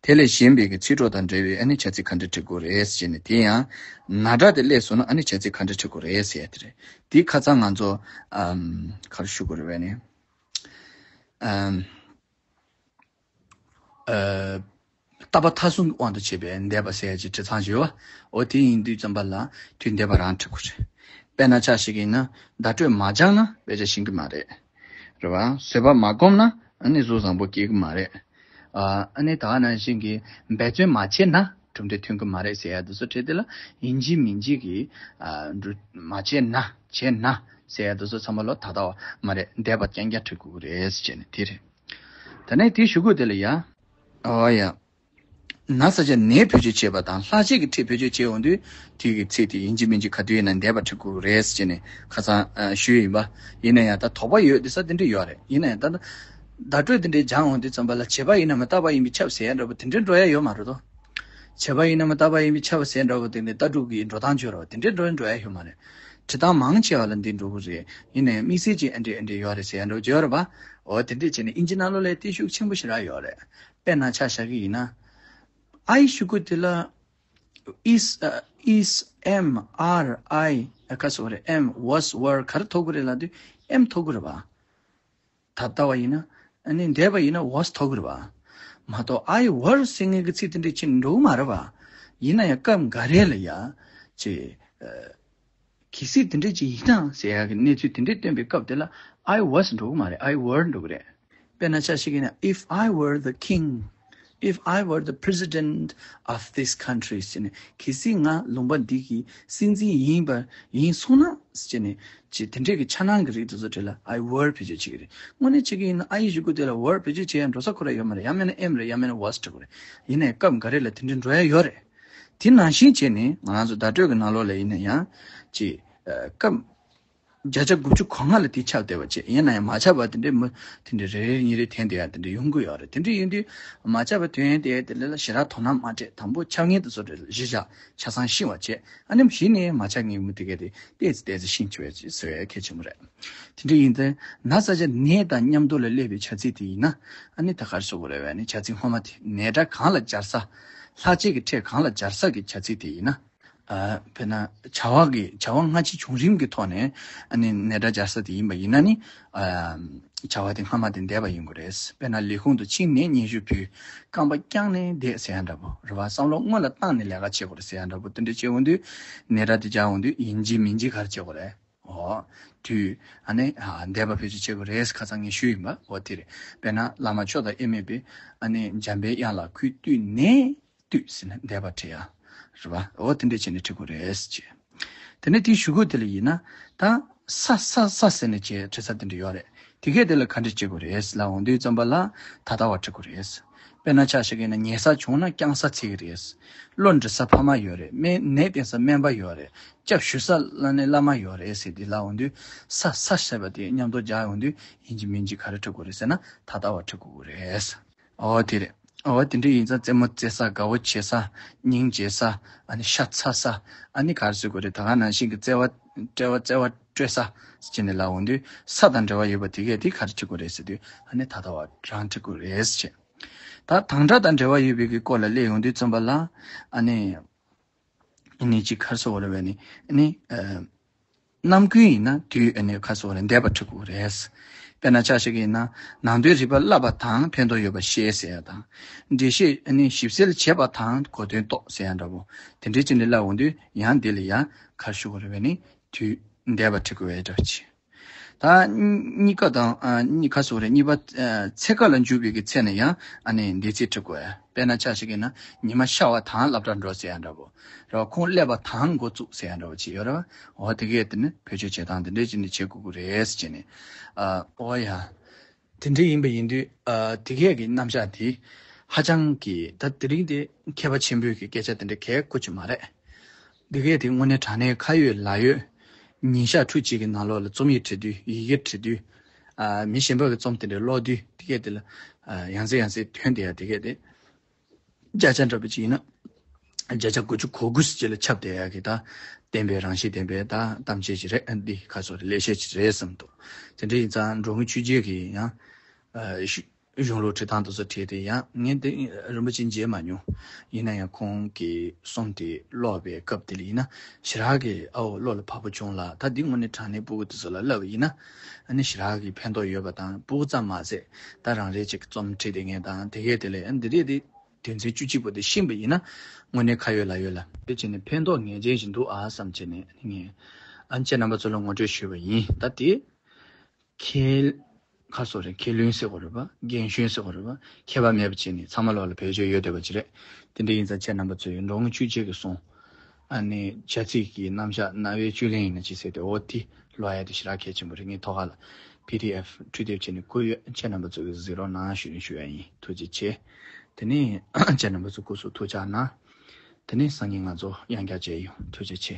དེ་ལས་གཞན་པའི་གི་ཚིག་གྲོགས་དང་འབྲེལ་བའི་ཨ་ནི་བྱ་ཚིག་ག་འདྲ་འབྲི་དགོས་རེད་ཟེར་ནས་དེ་ཡང་ན་སྒྲ་དེ་སླེབས་སོང་ན་ཨ་ནི་བྱ་ཚིག་ག་འདྲ་འབྲི་དགོས་རེད་ཟེར་ཡ་དེ་རེད། དེ་ཁ་སང་ང་ཚོ་ཨམ་ག་རེ་ཞུ་དགོས་རེད་པས་ནི། ཨམ་ཨ་རྟག་པ་མཐའ་གསུམ་གྱི་དབང་དུ་བྱས་པའི་འདས་པ་ཟེར་ཡ་ཅིག་བྲིས་ཚར་ཡོད་པ། འོ་དེ་ཡིན་དུས་ཙམ་པ་ལ་དུས་འདས་པ་རང་འབྲི་དགོས་རེད། དཔེར་ན་ཆ་བཞག་གི་ཡིན་ན་བརྡ་སྤྲོད་མ་སྦྱངས་ན་དཔེ་ཆ་ཤེས་ཀྱི་མ་རེད། རེད་བ། བཟོད་པ་མ་སྒོམ་ན་ཨ་ནི་གཟུགས་བཟང་པོ་སྐྱེ་གི་མ་རེད། ཨ་ཨ་ནི་ད་ག་ནང་བཞིན་གྱི་འབད་བརྩོན་མ་བྱས་ན་ གྲུབ་འབྲས་ཐོན་གི་མ་རེད་ཟེར་ཡ་དེ་ཚོ་བྲིས་དེ་ལ་ཡིན་གཅིག་མིན་གཅིག་གི་ཨ་འགྲུབ་མ་བྱས་ན་བྱས་ན་ཟེར་ཡ་དེ་ཚོ་ཚང་མ་ལོ་ད་ལྟ་བ་མ་རེད། འདས་པ་རྐྱང་རྐྱང་བྲི་དགོས་ཀྱི་རེད་ཟེར་བྱས་ནས་དེ་རེད། ད་ནས་དེ་ཞུ་དགོས་དེ་ལ་ཡ། ཨོ་ཡ། ན་ས་ཆ་ནས་བེད་སྤྱོད་བྱས་པ་དང་ལྷག་བཅས་ཀྱི་ཕྲད་བེད་སྤྱོད་བྱས་འོང་དུས་དེ་གི་ཚིག་དེ་ཡིན་གཅིག་མིན་གཅིག་ག་དུས་ཡིན་ན་འདས་པ་བྲི་དགོས་རེད་ཟེར་ནས་ཁ་སང་ཞུས་ཡིན་པ། ཡིན་ན་ཡང་ད་དོགས་པ་ཡོད་དེ་ས་དེ་འདྲ་ཡོད་རེད། ཡིན་ན་ཡང་ད་བརྡ་སྤྲོད་དེ་འདྲའི་སྦྱང་འོང་དུས་ཙམ་པ་ལ་བྱས་པ་ཡིན་ན་མི་རྟག་པ་ཡིན་པས་ཁྱབ་ཟེར་ཡ་འདྲ་པོ་དེ་འདྲའི་འགྲོ་ཡ་ཡོད་མ་རེད་དོ། བྱས་པ་ཡིན་ན་མི་རྟག་པ་ཡིན་པས་ཁྱབ་ཟེར་འདྲ་པོ་དེ་འདྲའི་ལྟ་གྲུབ་ཀྱི་འགྲོ་སྟངས་བྱོས་རོགས་དེ་འདྲའི་འགྲོ་འགྲོ་ཡ་ཡོད་མ་རེད། བྲི་སྟངས་མང་ཆེ་བ་ལ་འདི་འགྲོ་གི་རེད། ཡིན་ན་ཡང་དམིགས་བསལ་གྱི་ཨ་འདྲ་ཨ་འདྲ་ཡོད་རེད་ཟེར་ཡ་འདྲ་པོ་བརྗོད་རེད་པ། འོ་དེ་འདྲས་བྱས་ནས་ཨིན་ཇི་ནང་ལོགས་ལ་དེ་ཤུགས་ཆེན་པོ་ཞེ་དྲག་ཡོད་རེད། དཔེར་ན་ཆ་བཞག་གི་ཡིན་ན། I ཞུ་གི་དེ་ལ། is uh, is M R I ཨ་ཁ་སོ་རེད། M was were ག་རེ་ཐོབ་གི་རེད་ལབ་དུས་M ཐོབ་གི་རེད་པ། ད་ལྟ་བ་ཡིན་ན། ཨ་ནི་འདས་པ་ཡིན་ན་was ཐོབ་གི་རེད་པ། མ་གཏོགས་I were ཟེར་མཁན་གྱི་ཚིག་དེ་འདྲས་ཅིག་འགྲོ་གི་མ་རེད་པ། ཡིན་ན་ཡང་སྐབས་འགའ་རེ་ལ་ཡ། ཅེ། གལ་སྲིད་དེ་འདྲས་ཅིག་ཡིན་ན་ཟེར་ཡག་གི་གནས་ཚུལ་དེ་འདྲས་སྟོན་པའི་སྐབས་དེ་ལ་I was འགྲོ་གི་མ་རེད། I were འགྲོ་གི་རེད། དཔེར་ན་ཆ་ཞིག་ཡིན་ན། If I were the king, if I were the president of this country ཟེར་ནས། གལ་སྲིད་ང་ལུང་པ་འདི་གི་སྲིད་འཛིན་ཡིན་པ་ཡིན་སོང་ན་ཟེར་ནས་ཅིག་དེ་འདྲས་ཀྱི་འཆར་སྣང་གི་རིགས་དེ་ཚོ་དེ་ལ་I were བེད་སྤྱོད་བྱེད་ཀྱི་རེད། དངོས་གནས་བྱེད་ཀྱི་ཡིན་ན་I ཞུ་གི་དེ་ལ་were བེད་སྤྱོད་བྱེད་ཡ་འགྲོ་ས་ཁོ་ར་ཡོད་མ་རེད། ཡང་མིན་ན་M རེད། ཡང་མིན་ན་was འགྲོ་གི་རེད། ཡིན་ནའི་སྐབས་འགའ་རེ་ལ་དེ་འདྲས་འགྲོ་ཡ་ཡོད་རེད། དེ་ནང་བཞིན་བྱས་ནས་ང་རང་ཚོ་བརྡ་སྤྲོད་ཀྱི་ནང་ལོགས་ལ་ཡིན་ན་ཡང་ཅིག་སྐབས་བརྒྱ་ཆ་དགུ་བཅུ་གོ་ལྔ་ལ་དེ་ཁྱབ་བསྡད་པ་བྱས། ཡིན་ན་ཡང་མ་ཁྱབ་པ་དེ་འདྲའི་མི་དེ་འདྲའི་རེ་རེ་གཉིས་རེ་ཐོན་བསྡད་ཡ་དེ་འདྲ་ཡོང་གི་ཡོད་རེད། དེ་འདྲ་ཡིན་དུས་མ་ཁྱབ་པ་ཐོན་ཡ་དེ་དེ་ལ་ཞེ་དྲག་དོ་སྣང་མ་སྤྲད། དང་པོ་ཁྱབ་མཁན་དེ་ཚོ་རེ་གཞི་བཞག་ཆ་ཚང་ཤེས་པ་བྱས། ཨ་ནེམ་གཞི་ནས་མ་ཁྱབ་མཁན་མི་དེ་གས་དེ་ཏོག་ཙམ་ཏོག་ཙམ་ཤེས་ཆོག་ཡ་ཟེར་བའི་གལ་ཆེན་པོ་རེད། དེ་འདྲ་ཡིན་ཙང་ན་ས་ཆ་ནས་དང་མཉམ་དུ་ལ་སླེབས་པའི་བྱ་ཚིག་དེ་ཡིན་ན། ཨ་ནི་ད་ག་རེ་ཟེར་དགོས་རེད་པས། ཨ་ནི་བྱ་ཚིག་སྔོན་མ་དེ་ནས་སྒྲ་གང་ལ་སྦྱར་ས། ལྷག་བཅས་ཀྱི་ཕྲད་གང་ལ་སྦྱར་ས་གི་བྱ་ཚིག་དེ་ཡིན་ན། ཨ་དཔེར་ན་བྱ་བ་གི་བྱ་བ་སྔ་ཕྱི་བྱུང་རིམ་གྱི་ཐོག་ནས་ཨ་ནི་ནས་སྒྲ་སྦྱར་ས་དེ་ཡིན་པ་ཡིན་ན་ནི། ཨ་བྱ་བ་དེ་སྔ་མ་དེ་འདས་པ་ཡིན་དགོས་རེད། དཔེར་ན་ལས་ཁུངས་དུ་ཕྱིན་ནས་སྙན་ཞུ་ཕུལ། རྐང་པ་བརྐྱངས་ནས་བསྡད་ཟེར་ཡ་འདྲ་པོ་རེད་པ། བསམ་བློ་སྔོན་ལ་བཏང་ནས་ལས་ཀ་བྱེད་དགོས་རེད་ཟེར་ཡ་འདྲ་པོ་དེ་འདྲ་བྱེད་འོང་དུས་ནས་སྒྲ་དེ་སྦྱར་འོང་དུས་ཡིན་གཅིག་མིན་གཅིག་ག་རེ་བྱེད་དགོས་རེད། འོ། དུས། ཨ་ནི། ཨ་འདས་པ་བེད་སྤྱོད་བྱེད་དགོས་རེད། ཁ་སང་ངས་ཞུས་ཡིན་པ། འོ་དེ་རེད། དཔེར་ན་བླ་མ་མཆོག་དང་དབྱེར་མེད་པའི། ཨ་ནི་འཇམ་པའི་དབྱངས་ལ་གུས་བཏུད་ནས་བཏུད་ཟེར་ནས་འདས་པ་བྲི་ཡ། རེད་པ། འོ་དེ་འདྲས་བྱས་ནས་བྲི་དགོས་རེད་ཅེས། དེ་ནས་དེའི་གཞུག་གུ་དེ་ལ་ཡིན་ན། ད་ས་ས་ས་ཟེར་ནས་བྱས་བྲི་ས་དེ་འདྲ་ཡོད་རེད། དེ་གས་དེ་ལ་ག་འདྲས་བྱེད་དགོས་རེད་ལབ་འོང་དུས་ཙམ་པ་ལ་ད་ལྟ་བ་བྲི་དགོས་རེད། དཔེར་ན་ཆ་བཞག་གི་ཡིན་ན་ཉལ་ས་བྱུང་ན་བརྐྱང་ས་བྱེད་ཀྱི་རེད། བློ་འདྲི་ས་ཕ་མ་ཡོད་རེད། སྨན་ནད་བསྟེན་ས་སྨན་པ་ཡོད་རེད། སྐྱབས་ཞུ་ས་བླ་ནས་བླ་མ་ཡོད་རེད་ཟེར་དེ་ལབ་འོང་དུས་ས་ས་ཟེར་བ་དེ་མཉམ་དུ་སྦྱར་འོང་དུས་ཡིན་གཅིག་མིན་གཅིག་ག་རེ་འབྲི་དགོས་རེད་ཟེར་ན་ད་ལྟ་བ་འབྲི་དགོས་ཀྱི་རེད། འོ་དེ་རེད། འོ་དེ་འདྲ་ཡིན་ཙང་རྩེད་མོ་རྩེ་ས། དགའ་བོ་བྱེད་ས། སྙིང་རྗེ་ས། ཨ་ནི་ཤ་ཚ་ས། ཨ་ནི་ག་རེ་ཟེར་དགོས་རེད། ད་ག་ནང་བཞིན་གྱི་བརྩེ་བ་སྤྲད་པ་བརྩེ་བ་སྤྲོད་ས་ཟེར་ནས་ལབ་འོང་དུས་ས་དང་འབྲེལ་བ་ཡོད་པ་དེ་གས་དེ་ག་རེ་བྱེད་དགོས་རེད་ཟེར་དུས་ཨ་ནི་ད་ལྟ་བ་རང་འབྲི་དགོས་རེད་ཟེར། ད་དང་སྒྲ་དང་འབྲེལ་བ་ཡོད་པའི་གི་སྐོར་ལ་སླེབས་ཡོང་དུས་ཙམ་པ་ལ། ཨ་ནི། ཨ་ནི་ཅིག་ག་རེ་ཟེར་དགོས་རེད་པས་ནི། ཨ་ནི། ཨ། རྣམ་ཀུན་ཡིན་ན་དུས་ཨ་ནི་ག་རེ་ཟེར་དགོས་རེད། འདས་པ་འབྲི་དགོས་རེད། དཔེར་ན་ཆ་བཞག་གི་ཡིན་ན་ནང་དོན་རིག་པ་བསླབ་པ་དང་ཕན་ཐོགས་ཡོད་པ་ཤེས་ཟེར་ཡ་དང་། འགྲེལ་བཤད་ཨ་ནི་ཞིབ་གསལ་བྱས་པ་དང་གོ་དོན་རྟོགས་ཟེར་ཡ་འདྲ་པོ་དེ་འདྲའི་ཅིག་ནས་ལབ་འོང་དུས་ཡང་འདི་ལ་ཡང་ག་རེ་ཞུ་དགོས་རེད་པས་ནི་དུས་འདས་པ་འབྲི་དགོས་པའི་འདྲ་པོ་ཅིག་ད་གཉིས་ཀ་དང་། ཨ། གཉིས་ཀ་ཟེར་དགོས་རེད། གཉིས་པ། ཨ། ཚེ་སྐབས་ལ་འཇུག་པའི་གི་ཚེ་ན་ཡང་ཨ་ནི་འདས་ཚིག་འབྲི་དགོས། དཔེར་ན་ཆ་བཞག་གི་ཡིན་ན་ཉི་མ་ཤར་བ་དང་སློབ་གྲྭ་འགྲོ་ཟེར་ཡ་འདྲ་པོ། རེད་པ། ཁོང་སླེབས་པ་དང་འགོ་བཙུགས་ཟེར་ཡ་འདྲ་པོ་ཅིག་ཡོད་རེད་པ། འོ་དེ་གས་དེ་ནི་བེད་སྤྱོད་བྱེད་སྟངས་དེ་འདྲས་ཅིག་ནི་བྱེད་དགོས་ཀྱི་རེད་ཟེར་ནས། ཨ། འོ་ཡ། དེ་འདྲས་ཡིན་པ་ཡིན་དུས། ཨ། དེ་གས་ཀྱི་རྣམ་གཞག་དེ་ཧ་ཅང་གི་ད་དེ་རིང་དེ་མཁས་པ་ཆེན་པོའི་གི་སྐད་ཆ་དེ་འདྲ་གལ་དགོས་ཀྱི་མ་རེད། འདི་གས་དེ་དངོས་གནས་དྲང་གནས་ཁ་ཡོད་ལག་ཡོད། ཉིན་ཞག་ཕྲུགས་གཅིག་གི་ནང་ལོགས་ལ་རྩོམ་ཡིག་བྲིས་དུས། ཡི་གེ་བྲིས་དུས། ཨ། མི་གཞན་པ་གི་རྩོམ་དེ་འདྲ་ཀློག་དུས། དེ་གས་དེ་ལ། ཨ། ཡང་སེ་ཡང་སེ་ཐོན་བསྡད་ཡ་དེ་གས་དེ། བརྒྱ་ཆ་འདྲ་པོ་ཅིག་ཡིན་ན། བརྒྱ་ཆ་དགུ་བཅུ་གོ་དགུ་ཙམ་ཅིག་ལ་ཁྱབ་བསྡད་ཡ་གི་ད། བདེན་པའི་རང་བཞིན་ལྡན་པའི་ད་གཏམ་བཤད་ཅིག་རེད། འདི་ག་ཚོད་རེད། ལེགས་བཤད་ཅིག་རེད་བསམ་འདུག་དེ་འདྲ་ཡིན་ཙང་འགྲོ་མགོན་ཆོས་རྒྱལ་གྱི་ཡང་། ཨ། གཞུང་ལུགས་བྲིས་སྟངས་དེ་ཚོ་བྲིས་ཏེ། ཡང་ངས་འདི་རིན་པོ་ཆེ་མཇལ་མ་མྱོང་། ཡིན་ན་ཡང་ཁོང་གི་གསུང་དེ་ཀློག་པའི་སྐབས་དེ་ལ་ཡིན་ན་ཞེ་དྲག་གི། ཨའོ། བློ་ལ་བབས་པོ་བྱུང་ལ། ད་འདི་དངོས་གནས་དྲང་གནས་སྤུ་གུ་དེ་ཚོ་ལ་བསླབ་པ་ཡིན་ན། ཨ་ནི་ཞེ་དྲག་གི་ཕན་ཐོགས་ཡོད་པ་དང་། སྤུ་གུ་ཙམ་མ་ཟད་ད་རང་རེ་ཅིག་རྩོམ་བྲིས་བསྡད་མཁན་དང་དེ་གས་དེ་ལ། ཨ། འདི་རེད། དེ་དོན་ཚན་བཅུ་གཅིག་པོ་དེ་ཤེས་པ་ཡིན་ན་དངོས་གནས་ཁ་ཡོད་ལག་ཡོད་ལ་དེ་བྱས་ནས་ཕན་ཐོགས་ངེས་ཅན་ཞིག་འདུག་ཨ་བསམ་བྱས་ནས་ངས། ཨ། ཁྱེད་རྣམ་པ་ཚོ་ལ་ངོ་སྤྲོད་ཞུས་པ་ཡིན། ད་དེ། ཁེལ། ཁ་སོ་རེད། མཁས་བླུན་ཟེར་དགོས་རེད་པ། རྒན་གཞོན་ཟེར་དགོས་རེད་པ། ཁྱད་པར་མེད་པ་བྱས་ནས་ཚང་མ་ལོག་ལ་བེད་སྤྱོད་ཡོད་བསྡད་པ་ཅིག་རེད། དེ་འདྲ་ཡིན་ཙང་ཁྱེད་རྣམ་པ་ཚོས་འགྲོ་ངོ་བཅུ་གཅིག་གི་གསུང་། ཨ་ནི་བྱ་ཚིག་གི་རྣམ་གཞག་རྣ་བའི་བཅུད་ལེན་ཡིན་ན་ཅི་ཟེར་ཏེ། འོ་དེ་ཀློག་ཡ་དེ་ཞེ་དྲག་གལ་ཆེན་པོ་རེད། ངས་ཐོག་ཁ་ལ་པི་ཌི་ཨེཕ་འཕྲུལ་དེབ་བྱས་ནས་བཀོད་ཡོད། ཁྱེད་རྣམ་པ་ཚོ་གིས་གཟིགས་རོགས་གནང་ཞུ་ཞུ་ཡ་ཡིན། ཐུགས་རྗེ་ཆེ། དེ་ནས་ཁྱེད་རྣམ་པ་ཚོ་སྐུ་གཟུགས་ཐུགས་ཅག་གནང་། དེ་ནས་སང་ཉིན་ང་ཚོ་ཡང་བསྐྱར་མཇལ་ཡོང་། ཐུགས་རྗེ་ཆེ།